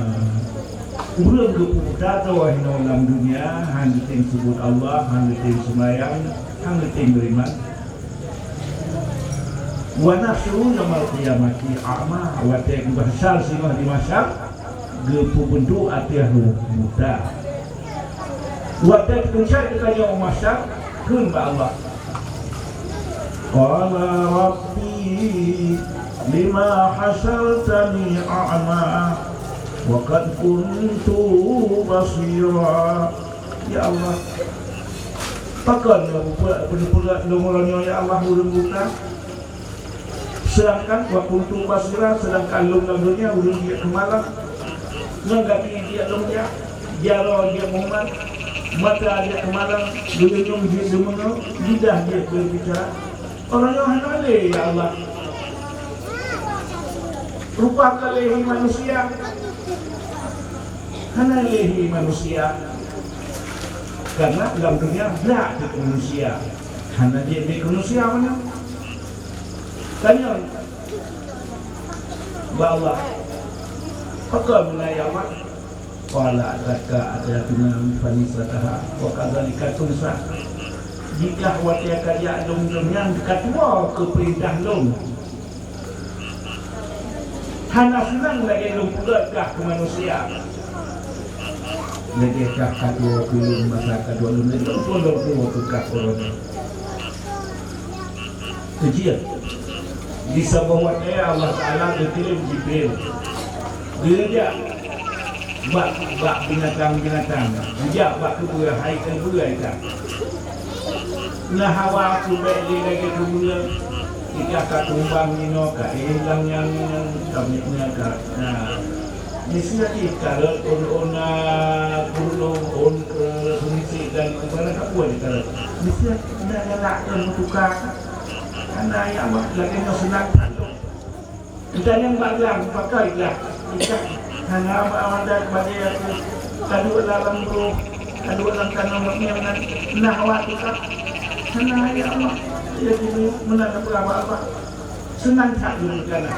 Ureuëng geupeubuta droe hinoe lam donya, hana geutem seubut Allah, hana geutem seumayang, hana geutem beriman. Wa nahsyuruhu yaumal qiyamati a'ma, watée geubahsyar singoh di mahsyar, geupeubeudôh ateueh rhueng buta. Watée teupeugah keu tanyoe u mahsyar, kheun bak Allah, "Qala rabbi lima hasyartani a'ma wa qad kuntu basira." Ya Allah, pakon neupeugah lôn uroe nyoe, ya Allah, ureuëng buta? Sedangkan wa kuntu basira, sedangkan lôn lam donya ulôn jeuet keu malang. Ngon gaki jeuet lôn jak, jaroe jeuet meumat, mata jeuet keu malang, geulinyueng jeuet deungoe, lidah jeuet beubicara. Uroe nyoe hana lé, ya Allah. Rupa ka lé hi manusia. Hana lé hi manusia. Karena lam donya blah keu manusia. Hana jeuet keu manusia mana? Tanyong bak Allah, "Pakon meunan, ya Allah?" Qala, "Kadzdzabta wa kadzalika tunsa." Jikah watée ka jak lôn nyan ka tuwoe keu peurintah lôn. Hana seunang lagée lôn peugét kah keu manusia. Lagée kah ka tuwoe keu lôn masa ka duek lôn, lôn pun lôn tuwoe keu kah uroe nyoe. Keujieb. Di saboh watée Allah Taala geukirém Jibril. Geujak bak, bak binatang-binatang. Geujak bak keubeue, hai keubeue hai ka. Na hawa keu bék lé lagée keubeue. Ika ka kumbang ninoe, ka éh lam nyang, ka miet nyan ka. Nah. Miseue jih kareuet ôn-ôn, a, gurunong, ôn keu seumisi dan barang kapeue jih kareuet. Miseue na galak keu meutuka. Hana, ya Allah, lagée nyoe seunang that lôn. Geutanyoe bak glang, pakai glang. Ika hana ba-, amandat bagi aku. Kaduek lam broh, kaduek lam tanoh, mak nyang nan na hawa tuka. Hana, ya Allah, ya Allah, meunan peugah bak Allah. Seunang that lôn kana.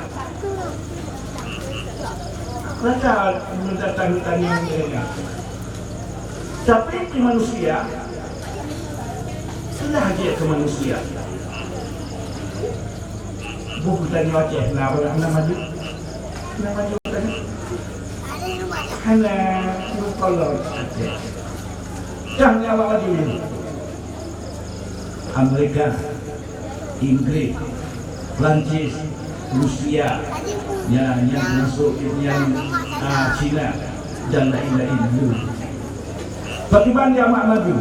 Rasa meudatang tanyong mereka. Tapi keu manusia, seunang jih keu manusia. Boh geutanyoe Aceh, na, na maju. Na maju geutanyoe. Hana meukolong Aceh. Dah nyan awak maju ni. Amerika, Inggris, Perancis, Rusia, nyan, nyan teumasuk nyan, ah, Cina, dan lain-lain. Pakriban di awak maju.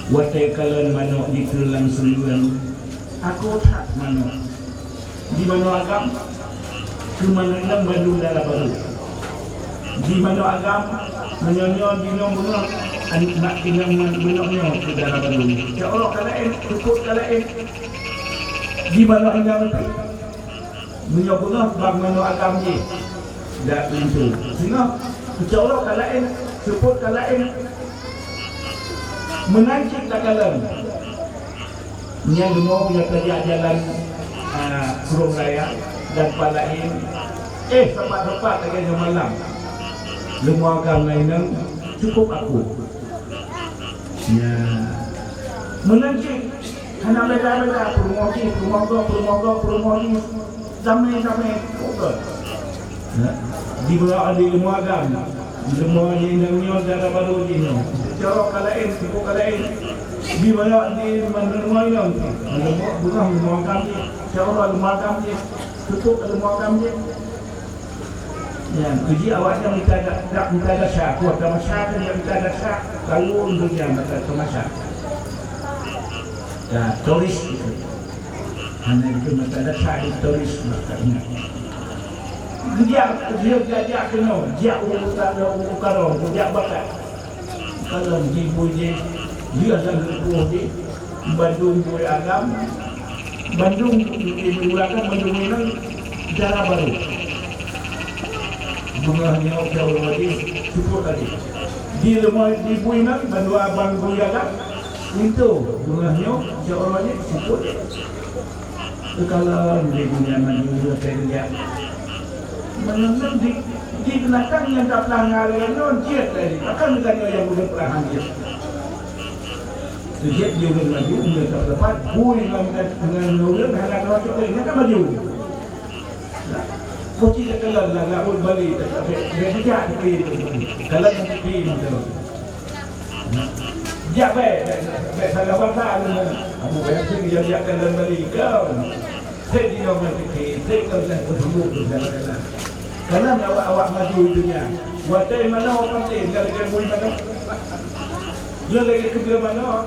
Watèe kalon manok dikeue lam seuleueng, aku that manok. Di manok agam, keu manok inong bandum dara barô. Di manok agam, meunyoe-nyoe di inong beungoh, aneuk mak inong man-, manok nyoe keu dara barô. Cok rot ka laén, seupôt ka laén. Di manok inong pih, meunyoe beungoh bak manok agam jih, dak linto. Singoh, cok rot ka laén, seupôt ka laén. Meunan cit takalon. Nyan leumo nyang tajak jalan, a, Krueng Raya dan pat laén. Eh, sapat-sapat lagèe nyoe malam. Leumo agam ngon inong cukup akur. Nyan. Meunan cit hana beda-beda, peurumoh jih, peurumoh gob, peurumoh gob, peurumoh jih. Damé-damé, beutôi. Ya. Di bawah di leumo agam, leumo inong nyoe dara barô jih nyoe. Cok rot ka laén, seupôt ka laén. Di bawah di leumo inong, leumo beungoh leumo agam jih. Cok rot leumo agam jih, seupôt leumo agam jih. Ya, keu jih awaknyan mita da-, da-, mita desya, kuah tamasya kan jak mita desya, lalu donya mata tamasya. Ya, turis itu. Hana itu mata dasar di turis mata ingat. Geujak, geujak, jak keunoe, jak u utara, u utara, geujak bakat. Kalau di bui jih, dia lam leupah jih, bandum bui agam, bandum di bui agam, bandum inong dara barô. Beungoh nyoe jauh lagi, cukup lagi. Di leumah di bui inong, bandum abang bui agam, Linto, beungoh nyoe, cok rot jih, seupôt. Teukalon lé donya maju lagèe geujak. Meunyoe di, di binatang nyang tapeulah ngon lagèe nyoe, jeuet lagèe nyoe. Akan geutanyoe nyang ulôn peulahan jeuet. Jeuet di ulôn maju, ulôn tapeuleupah, bui ngon, ngon ulôn hana teucok lé, nyan ka maju. Nah, kucing teukalon lam laôt Bali, bèk, bèk bijak teupie. Kalon teupie mantong. Jak bèk, bèk, bèk salah basa lôn. Abu bèk sing jak-jak kalon Bali kau. Sing jinoe ngon teupie, sing kau jangan beuseumbung tu jalan-jalan. Kalon awak-awak maju donya. Watèe manoe pasti, nyan lagèe bui manoe. Nyan lagèe keubeueh manoe.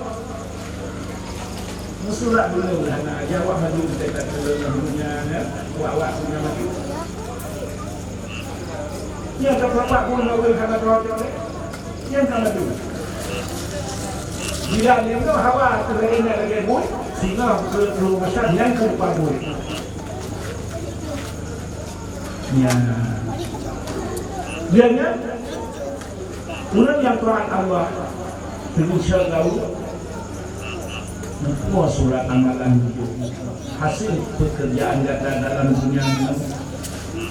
Meusurat buleuen hana, jak awak maju teuka keu lam donya nyan, awak-awak donya maju. Nyang ka peupat buleuen hana teurocoe lé, nyang ka maju. Bila nyoe hawa teuka ingat lagèe buet, singoh keu rumoh masak nyang keu rupa buet. Nyan. Dia nyan, ureueng nyang taat Allah, teubiet laôt, muphom surat amalan, hasé peukeurjaan gata dalam donya nyoe,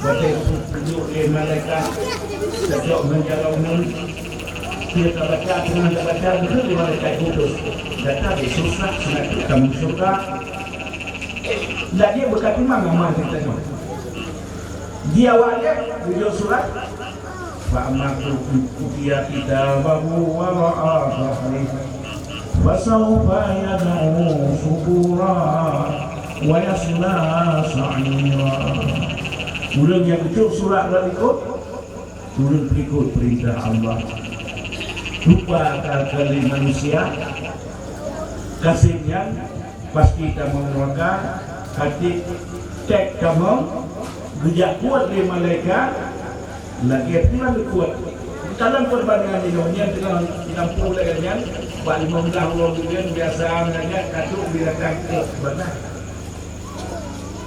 watèe geupeujok lé malaikat, teucok ngon jaroe ngon, dia tabaca, teungoh tabaca, geupeugah lé malaikat kudus, gata disusah, seunaku tamong syeuruga. Dak jeuet beukatimbang amal geutanyoe. Di awak nyan, tujoh surat. Fa amma man utiya kitabahu wara'a dhahrih, fasawfa yad'u subura wa yasla sa'ira. Ureueng nyang geucok surat rot likot, ureueng peulikot peurintah Allah. Lupa kali manusia, kaseb nyan pasti tamong neuraka, ka tiek tek tamong, geujak kuet lé malaikat, lagèe pih lôn kuet. Dalam peubandingan nyoe, nyan teungoh lampu lagèe nyan, bak limong blah uroe buleuen biasa nyan ka trok binatang keu bana.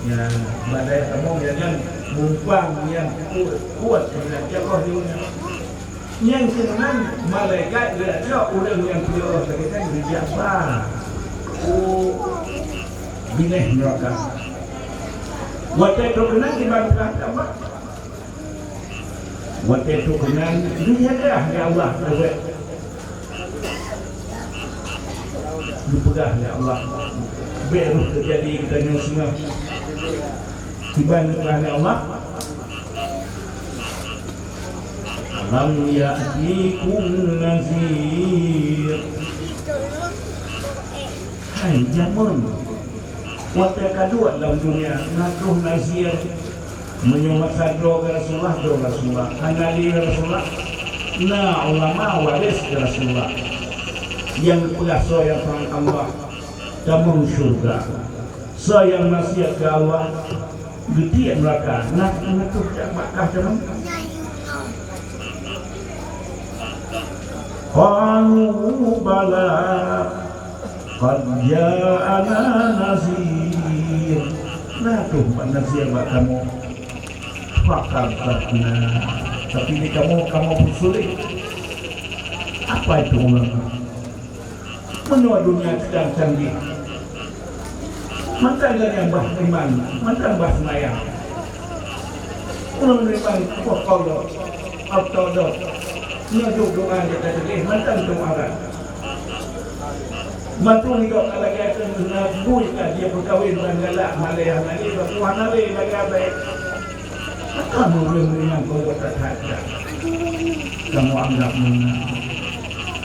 Ya, bak dayah tamong nyan, nyan mumpang nyan kuet, kuet keu binatang keu nyan. Nyang keunan malaikat geujak ureueng nyang piôh lagèe nyan geujak ba u binéh neuraka. Watèe trok keunan iban peurang tambah. Watèe trok keunan geujak ya Allah teuwet. Geupeugah lé Allah, Baru terjadi kita nyoe singoh. Tiba nikmat Allah. Alam ya'tikum nazir. Hai jameun, watèe ka duek lam dunia, na troh nazir. Meunyoe masa droe keu Rasulullah, droe Rasulullah. Hana lé Rasulullah, na ulama waréh keu Rasulullah. Nyang peugah soe nyang peurang Allah, tamong syeuruga. Soe nyang maksiat keu Allah, geutiek neuraka. Na, na troh jak bak kah tamong. Qalu bala qad ja'ana nazir. Na troh bak nazir bak kamoe. Fakadzabna. Tapi di kamoe, kamoe peusulet. Apa itu ulama? Meunyoe dunia sedang canggih, mantong lagèe bah iman, mantong bah seumayang. Ureueng iman poh kolok, atau dot, nyoe doa nyang ka teutuléh, mantong doa. Mantong idok ka lagèe keu na bui ka dia peukawen ban galak, malèe hana lé, baku hana lé, lagèe abéh. Maka ureueng-ureueng nyang keu that-that, kamoe anggap meunan.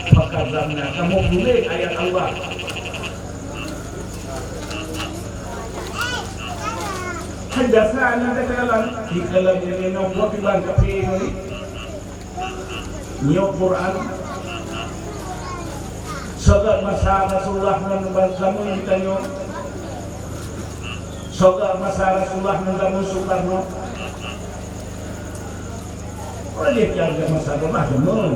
Fakadzabna, kamoe peusulet ayat Allah. Hai dasar nyang teukalon, di dalam nyoe nyoe buet iban kafé nyoe. Nyoe Quran. Sagat masa Rasulullah ngon zaman geutanyoe. Sagat masa Rasulullah ngon zaman Soekarno. Oleh karena masa Rasulullah zaman.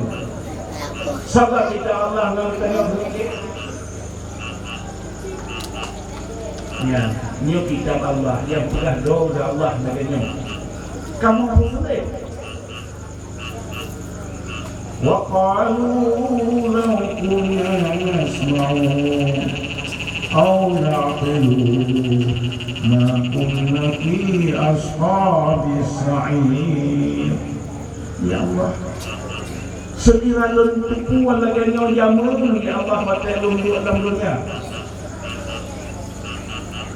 Sagat kitab Allah ngon geutanyoe sedikit. Ya, nyoe kitab Allah nyang peugah droe Allah lagèe nyoe. Kamoe peusulet. Wa qalu law kunna nasma'u aw na'qilu ma kunna fi ashabis sa'ir. Ya Allah, seukira lôn teupeu lagèe nyoe jameun, ya Allah, watèe lôn duek lam donya.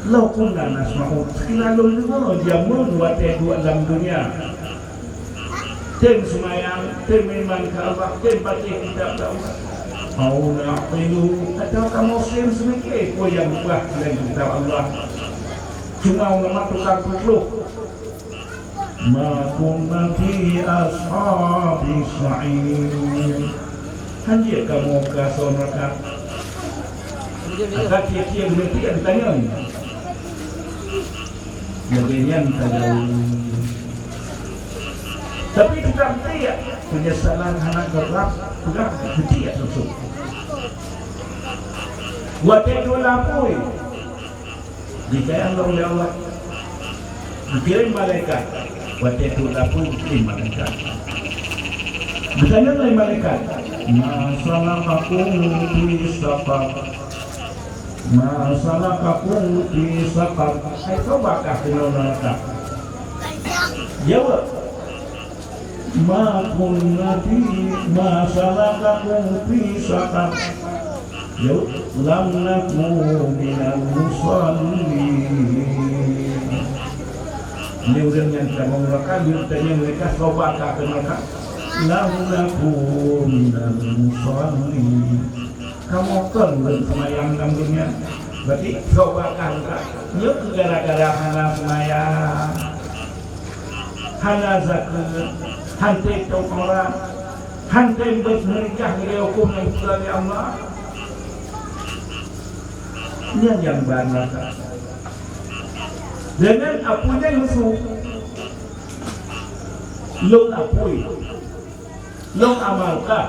Law kunna nasma'u, seukira lôn deungö jameun watèe duek lam donya. Tem seumayang, tem iman keu Allah, tem patéh kitab keu Allah. Au na'qilu, atawa kamoe seumiké peue nyang peugah lé kitab Allah. Cuma ulama tukang peutrôh. Ma kunna fi ashabis sa'ir. Hanjeuet kamoe keu asoe neuraka. Maka tiep-tiep geutiek geutanyong. Lagèe nyan tajaweueb. Tapi teutap tiep, penyesalan hana geurab, peugah geutiek langsung. Watèe duek lam apui, Dikirém lom lé Allah. Dikirém malaikat. Watèe trok lam apui dikirém malaikat. Geutanyong lé malaikat, "Ma salakakum fi saqar? Ma salakakum fi saqar?" Hai, soe ba kah keunoe neuraka? Jaweueb, "Ma kunna fi, ma salakakum fi saqar?" Jaweueb, "Lam naku minal musallin." Nyoe ureueng nyang ka meuraka, geutanyong lé malaikat, "Soe ba kah keunoe neuraka?" "Lam naku minal musallin." Kamoe kon ureueng seumayang lam donya. Berarti soe ba kah neuraka? Nyoe keuh gara-gara hana seumayang. Hana zakeuet, hana teuh aurat, hana teuh beuet meurikah lagèe huköm nyang geupeugah lé Allah. Nyan nyang ba neuraka. Deungon apui nyan Yusuf, lôn apui. Lôn amalkah?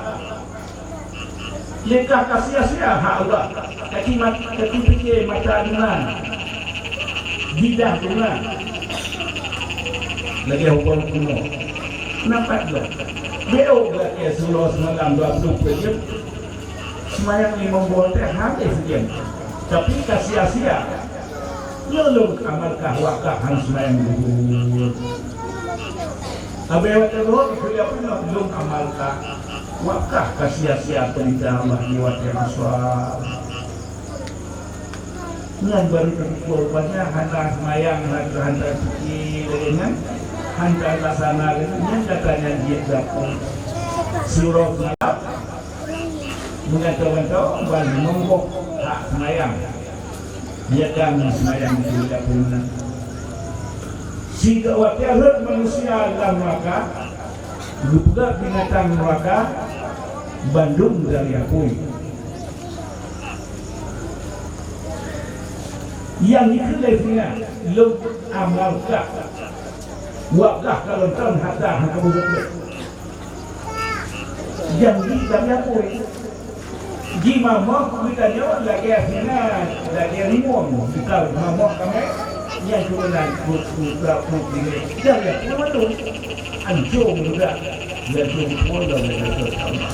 Lé kah ka sia-sia hak Allah? Ka ci mat-, ka ci pike mata deungon lidah deungon. Lagèe hubong kuno. Nampak lôn. Beu lakèe siuroe seumalam dua ploh peuet jeuem. Seumayang limong boh watèe habéh sijeuem. Tapi ka sia-sia. Nyoe lôn amalkah wak kah han seumayang duhur? Abéh watèe duhur, ikheun lé apui nyoe, lôn amalkah wak kah ka sia-sia peurintah Allah di watèe Asar? Nyan baru teuukur, rupanya hana seumayang, hana, hana suci lagèe nyan, hana laksana lagèe nyan, gata nyan jeuet beuampôn. Siuroe seumalam, meugantoe-gantoe, ban meuboh hak seumayang. Jeuet dan seumayang di dapur meunan. Sigoe watèe rhot manusia lam neuraka, geupeugah binatang neuraka, bandum dari apui. Nyang jikheun lé singa, lôn amalkan. Wak gah kalon thôn hata hana beureukat. Janji dari apui. Jimamoh geutanyoe lagèe singa, lagèe rimueng. Geutanyoe mamoh kamè, nyang keunan kut, kut, kut, kut, dari apui mandum. Ancô meurudak, dan ancô meurudak, dan ancô sama.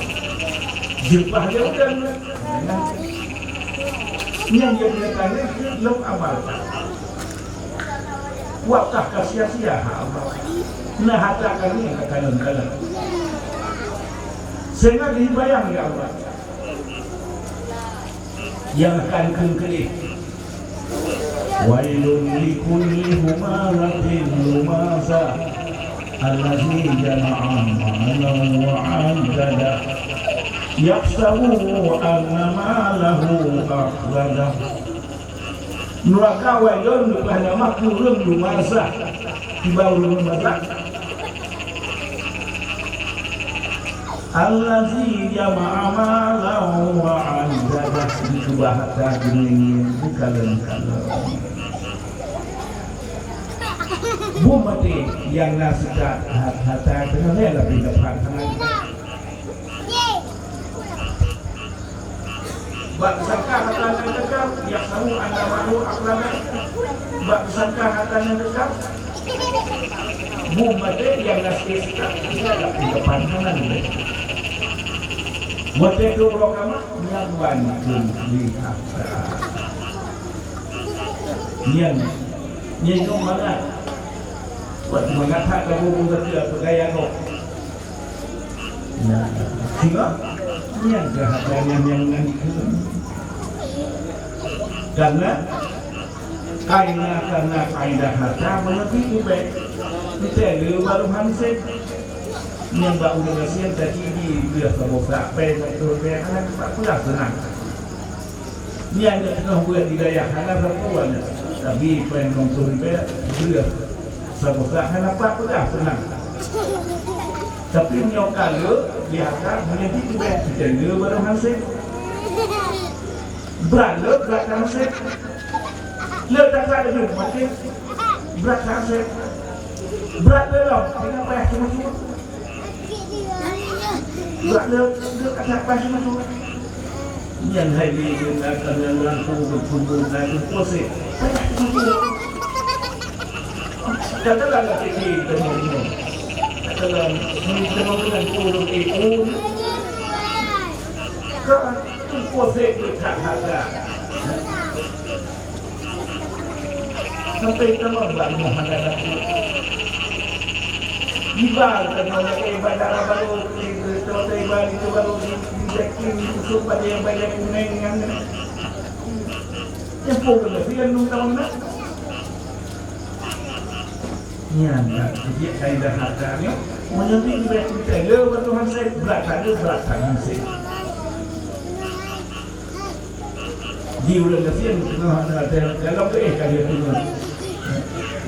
Jeupah dia udah. Nyang, nyang dia tanya, lôn amal. Wakah ka sia-sia hak Allah. Nah, hata kami ka kalon-kalon. Sehingga dibayang ya Allah. Nyang akan kheun keudeh. Wailul likulli humazatil lumazah, allazi jama'a malan wa 'addadah. Yahsabu anna malahu akhladdah. Neuraka wailun leubeh nama keu ureueng lumazah. Kiban ureueng lumazah. Allazi jama'a malan wa 'addadah, dikeubah harta geungieng-ngieng, beukalon-kalon. Bum maté nyang na sikat hat-, harta teungoh lé lapih depan hana. Bak teusangka harta nyang teuka, yahsabu anna malahu akhladdah. Bak teusangka harta nyang teuka, bum maté nyang na sikat, sikat lapih depan hana. Watèe teuh uroe kiamat, nyan ban kheun lé harta. Nyan, nyan nyoe mangat. Buet mangat that ka bubung gata peugaya gob. Nah, singoh, nyan keuh harta nyan nyang nan dikheun. Karena, karena, karena kaidah harta meunyoe pih ubé. Teuntèe le barô han sép. Nyan bak ureueng gasien tadi di beuh saboh sak pèng, satu pèng, hana pat peugah seunang. Nyan nyang teungoh beuet di dayah hana sapeue nyan. Tapi pèng limong ploh ribèe beuh saboh sak hana pat peugah seunang. Tapi meunyoe ka le, biasa meunyoe di ubé, teuntèe le barô han sép. Brat le, brat ka han sép. Le that-that laju, maté. Brat ka han sép. Brat le lom, tinggai payah cuma-cuma. Brat le, le that-that payah cuma-cuma. Nyan hai lé nyan akan nyan rangkong beuteumbông na geupuase. Payah cuma-cuma. Katalah lagèe nyoe, katalah nyoe, nyoe, nyoe, nyoe, nyoe, nyoe, nyoe, nyoe, Teungku Sép that-that. Sampai teuma bak Muhammad Rasul. Iba teuma lagèe bandara baru, teuma iba itu baru di, di Jakin, usung bajèe-bajèe kunèng nyan. Nyang pun kena sih kan nung tahun nak. Nyan, nyan, keubiet kaidah harta nyoe. Meunyoe bèk teuntèe le bak Tuhan sép, brat that le, brat that han sép. Di ureueng gasien teungoh na dalam keuéh ka lheueh teungoh.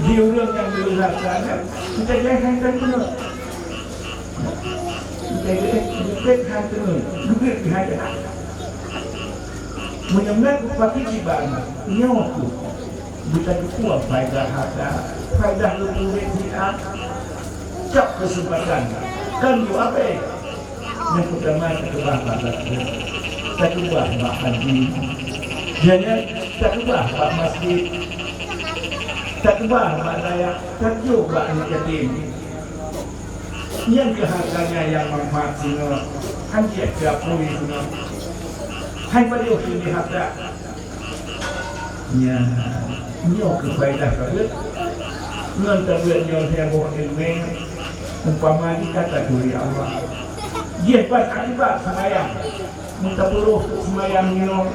Di ureueng nyang le harta nyan, kita jai hai tan teungoh. Kita jai, kita han teungoh. Geubeuet hai. Meunyoe meunan kupakék iban, nyoe keuh. Beutatupeue faedah harta, faedah geupeureuléh siat, cok keuseumpatan, kan yue abée. Nyang peutama takeubah bak zakeuet, takeubah bak haji, nyan, nyan takeubah bak masjid, takeubah bak dayah, tajok bak aneuk yatim. Nyan keuh harta nyang manfaat singoh, han jeuet keu apui singoh. Hai pajoh teuh harta. Nyan, nyoe keuh faedah tabeuet. Ngon tabeuet nyoe lhèe boh ileumèe, umpama jih ka taturi Allah. Jih ban akibat seumayang. Meutapeurôh seumayang nyoe,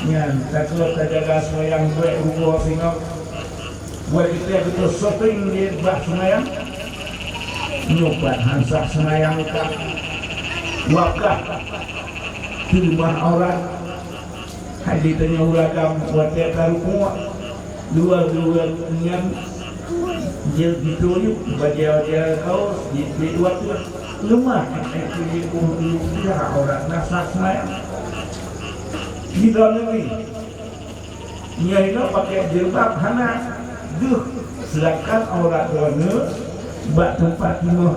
Nyan, takot tajaga seumayang buet rugoe singoh. Buet kitab beutôi syuting di bak seumayang. Nyoe pat han sah seumayang ka. Wakah. Teumah aurat. Hai di tanyoe ureueng agam watèe tarukuk. Dua-dua nyan jeuet jituyuk bajèe-bajèe kaos jituyuk watèe leumah. Ai keu jeuet keu aurat na sah seumayang. Di droeneuh nyoe pakèk jilbab hana deuh, seudangkan aurat droeneuh bak teumpat timoh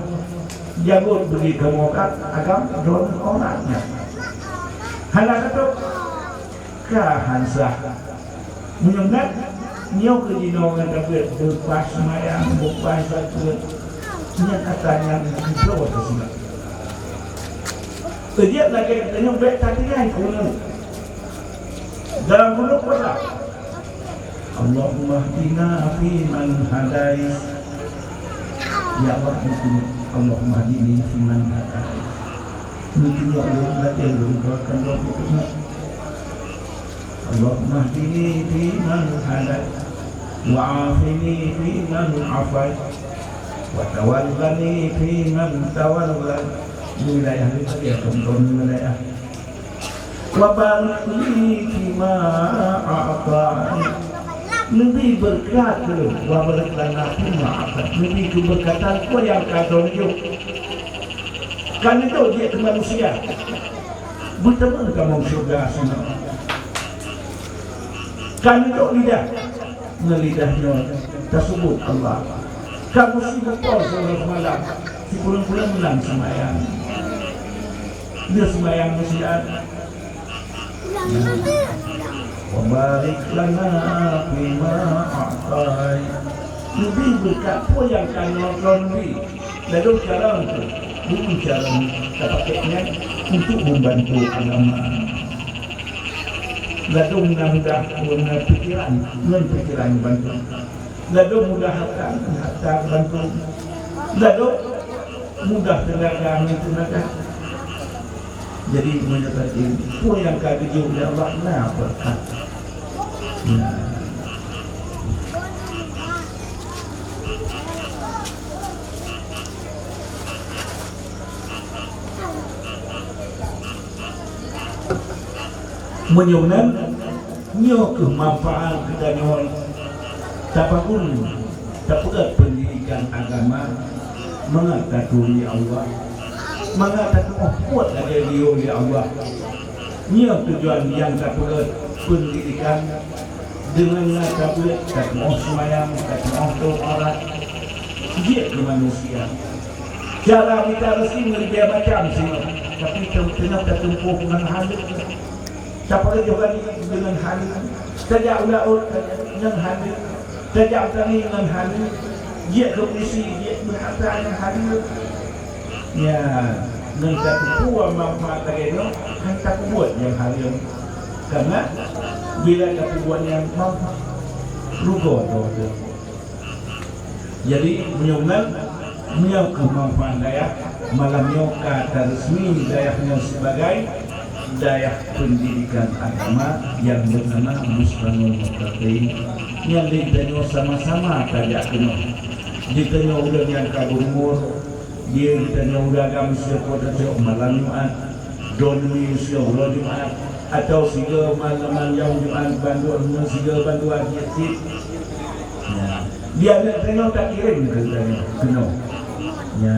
jabot beugét kamoe agam droeneuh aurat nyan. Hana teutap ka han sah. Meunyoe nyan, nyoe keuh jinoe ngon tabeuet beupaih seumayang, beupaih zakeuet. Nyan ata nyan keudroe teuh singoh. Teujiet lagèe tanyoe bèk tatinggai keuneuk. Dalam gunong puasa. Allahumma hdina fi man hadait. Ya Allah, Allahumma hdini fi man hadait. Mungkin ya Allah, latihan dulu, doakan doa putus. Allahumma hdini fi man hadait. Wa afini fi man afait. Wa tawallani fi man tawallait. Wilayah ni tadi ya, contoh wilayah. Wa barik li fima a'tait. Neubi beureukat keu, wa barik lana fima a'tait. Neubi keubeureukat peue nyang ka droeneuh jok. Ka neujok jeuet keu manusia. Beuteumé kamoe syeuruga singoh. Ka neujok lidah. Ngon lidah nyoe taseubuet Allah. Ka meusibutoe siuroe seumalam, sikureueng-kureueng lam seumayang. Dia seumayang meusiat. Wa barik lana fima a'tait. Neubi beureukat peue nyang ka nyoe droeneuh bi. Ladôm cara nyoe, bukon cara nyoe tapakèk nyan untuk membantu agama. Ladôm na mudah ngon pikiran, ngon pikiran bantu. Ladôm mudah harta, ngon harta bantu. Ladôm mudah teunaga, ngon teunaga. Jadi, meunyoe tadi, peue nyang ka geujok lé Allah, na beureukat. Nah. Meunyoe meunan, nyoe keuh manfaat geutanyoe tapagun, tapeugöt peundidikan agama, mangat taturi Allah, mangat tatu'oh buet lagèe geuyue lé Allah. Nyoe tujuan nyang tapeugöt peundidikan. Deungon na tabeuet, tatu'oh seumayang, tatu'oh tôp aurat, jeuet keu manusia. Cara mita reuseuki meuribèe macam singoh, tapi teungoh tatumpôh ngon haleue. Tapeureujoh gaki deungon haleue, tajak u laôt ngon haleue, tajak u tanoh ngon haleue, jeuet keu puisi, jeuet keu hareuta ngon haleue. Nyan, ngon tateupeue manfaat lagèe nyoe, han tapeubuet nyang hareuem. Karena bila tapeubuet nyang manfaat, rugoe droe teuh. Jadi, meunyoe nyan, meunyoe keu manfaat dayah, malam nyoe ka tareusmi dayah nyoe sibagai dayah peundidikan agama nyang beunama Bustanul Muttaqin. Nyan lé geutanyoe sama-sama tajak keunoe. Geutanyoe ureueng nyang ka beurumur, Di geutanyoe ureueng agam siat po tacok malam Jumat, droeneuh siat uroe Jumat, atawa sigoe malam-malam Jumat bandua, sigoe bandua jeuet cit. Ya. Di aneuk tanyoe takirém keu geutanyoe keunoe. Ya,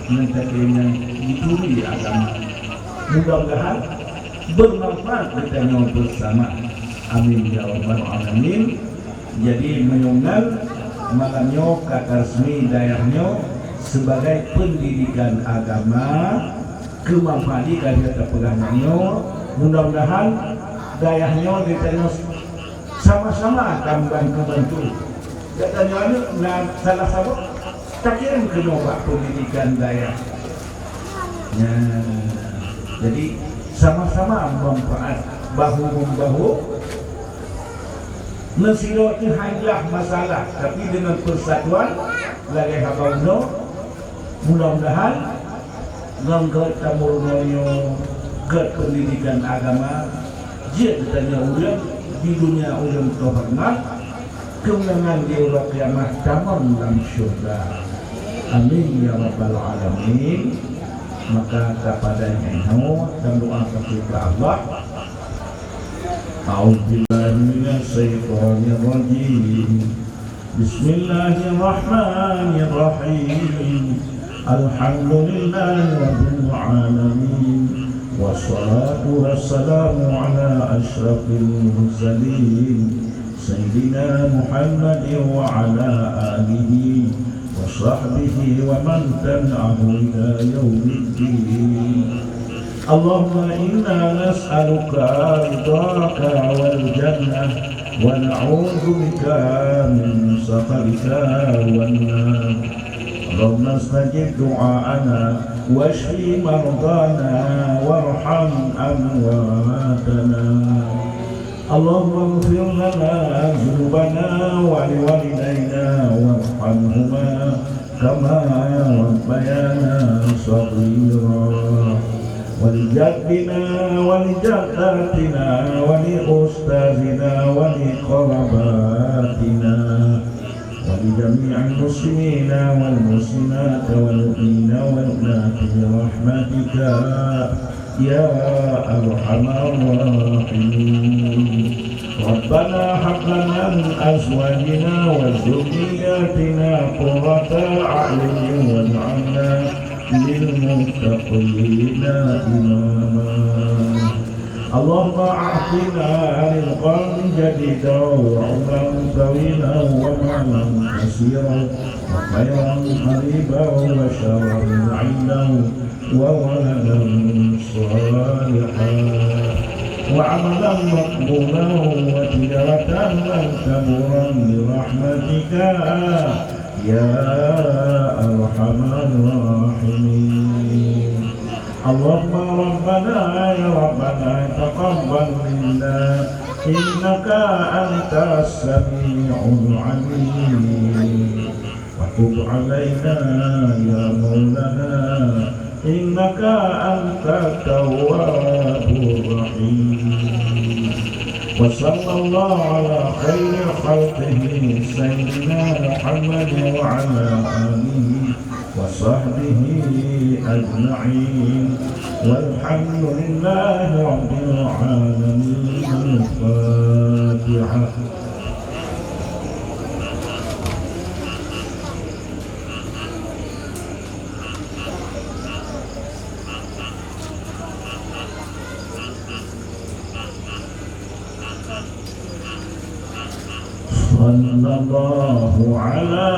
nyan takirém nyang jituri agama. Mudah-mudahan bermanfaat geutanyoe bersama. Amin ya rabbal alamin. Jadi, meunyoe nyan, malam nyoe ka tareusmi dayah nyoe sibagai peundidikan agama, keu manfaat jih ka lheueh tapeugah nyoe. Mudah-mudahan dayah nyoe geutanyoe sama-sama akan bantu-bantu. Geutanyoe aneuk na salah saboh takirém keunoe bak peundidikan dayah. Nyan. Jadi, sama-sama manfaat, bahu-membahu. Meusidroe teuh han glah masalah, tapi deungon persatuan lagèe haba unoe, mudah-mudahan ngon gèt tameurunoe nyoe, gèt peundidikan agama, Jeuet tanyoe ureueng di dunia ureueng teuhoreumat, keunangan di uroe kiamat tamong lam syeuruga. Amin ya rabbal alamin. Maka tapadai nyoe dan doa keu Allah. A'udzubillahi minasyaitonirrajim. Bismillahirrahmanirrahim. Alhamdulillahirabbil alamin. Wassalatu wassalamu ala asyrafil mursalin, Sayyidina Muhammadin wa ala alihi wa sahbihi wa man tabi'ahu ila yaumiddin. Allahumma inna nas'aluka ridhaka wal jannah wa na'udzubika min sakhatika wan nar. Allahumma stajib du'aana wasyfi mardhana warham amwatana. Allahumma ighfir lana dzunubana wa liwalidaina warhamhuma kama rabbayana shaghira. Wa li jaddina wa li jaddatina wa li ustadzina wa li qarabatina wa li jami'il muslimina wal muslimat wal mu'minina wal mu'minat bi rahmatika ya arhamar rahimin. Rabbana hab lana min azwajina wa dzurriyyatina qurrata a'yunin waj'alna lil muttaqina imama. Allahumma a'tina rizqan jadidan wa umran tawilan wa malan katsiran wa khairan qariban wa syarran ba'idan wa waladan shalihan wa amalan maqbulan wa tijaratan lan tabura bi rahmatika ya arhamar rahimin. Allahumma rabbana ya rabbana taqabbal minna innaka antas sami'ul alim. Wa tub alaina ya maulana innaka antat tawwabur rahim. Wa sallallahu ala khairi khalqihi sayyidina Muhammad wa ala alihi wa sahbihi ajma'in. Walhamdulillahi rabbil alamin. Al-Fatihah. Sallallahu ala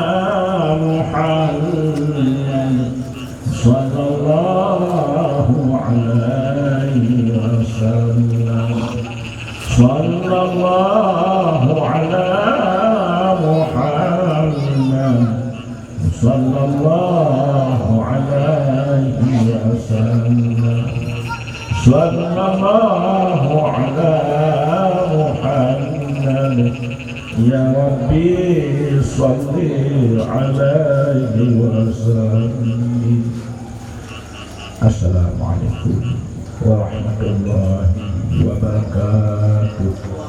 Muhammad. Sallallahu alaihi wasallam. Sallallahu ala Muhammad. Sallallahu alaihi wasallam. Sallallahu ala Muhammad. Ya Rabbi, salli alaihi wasallim. Assalamualaikum warahmatullahi wabarakatuh.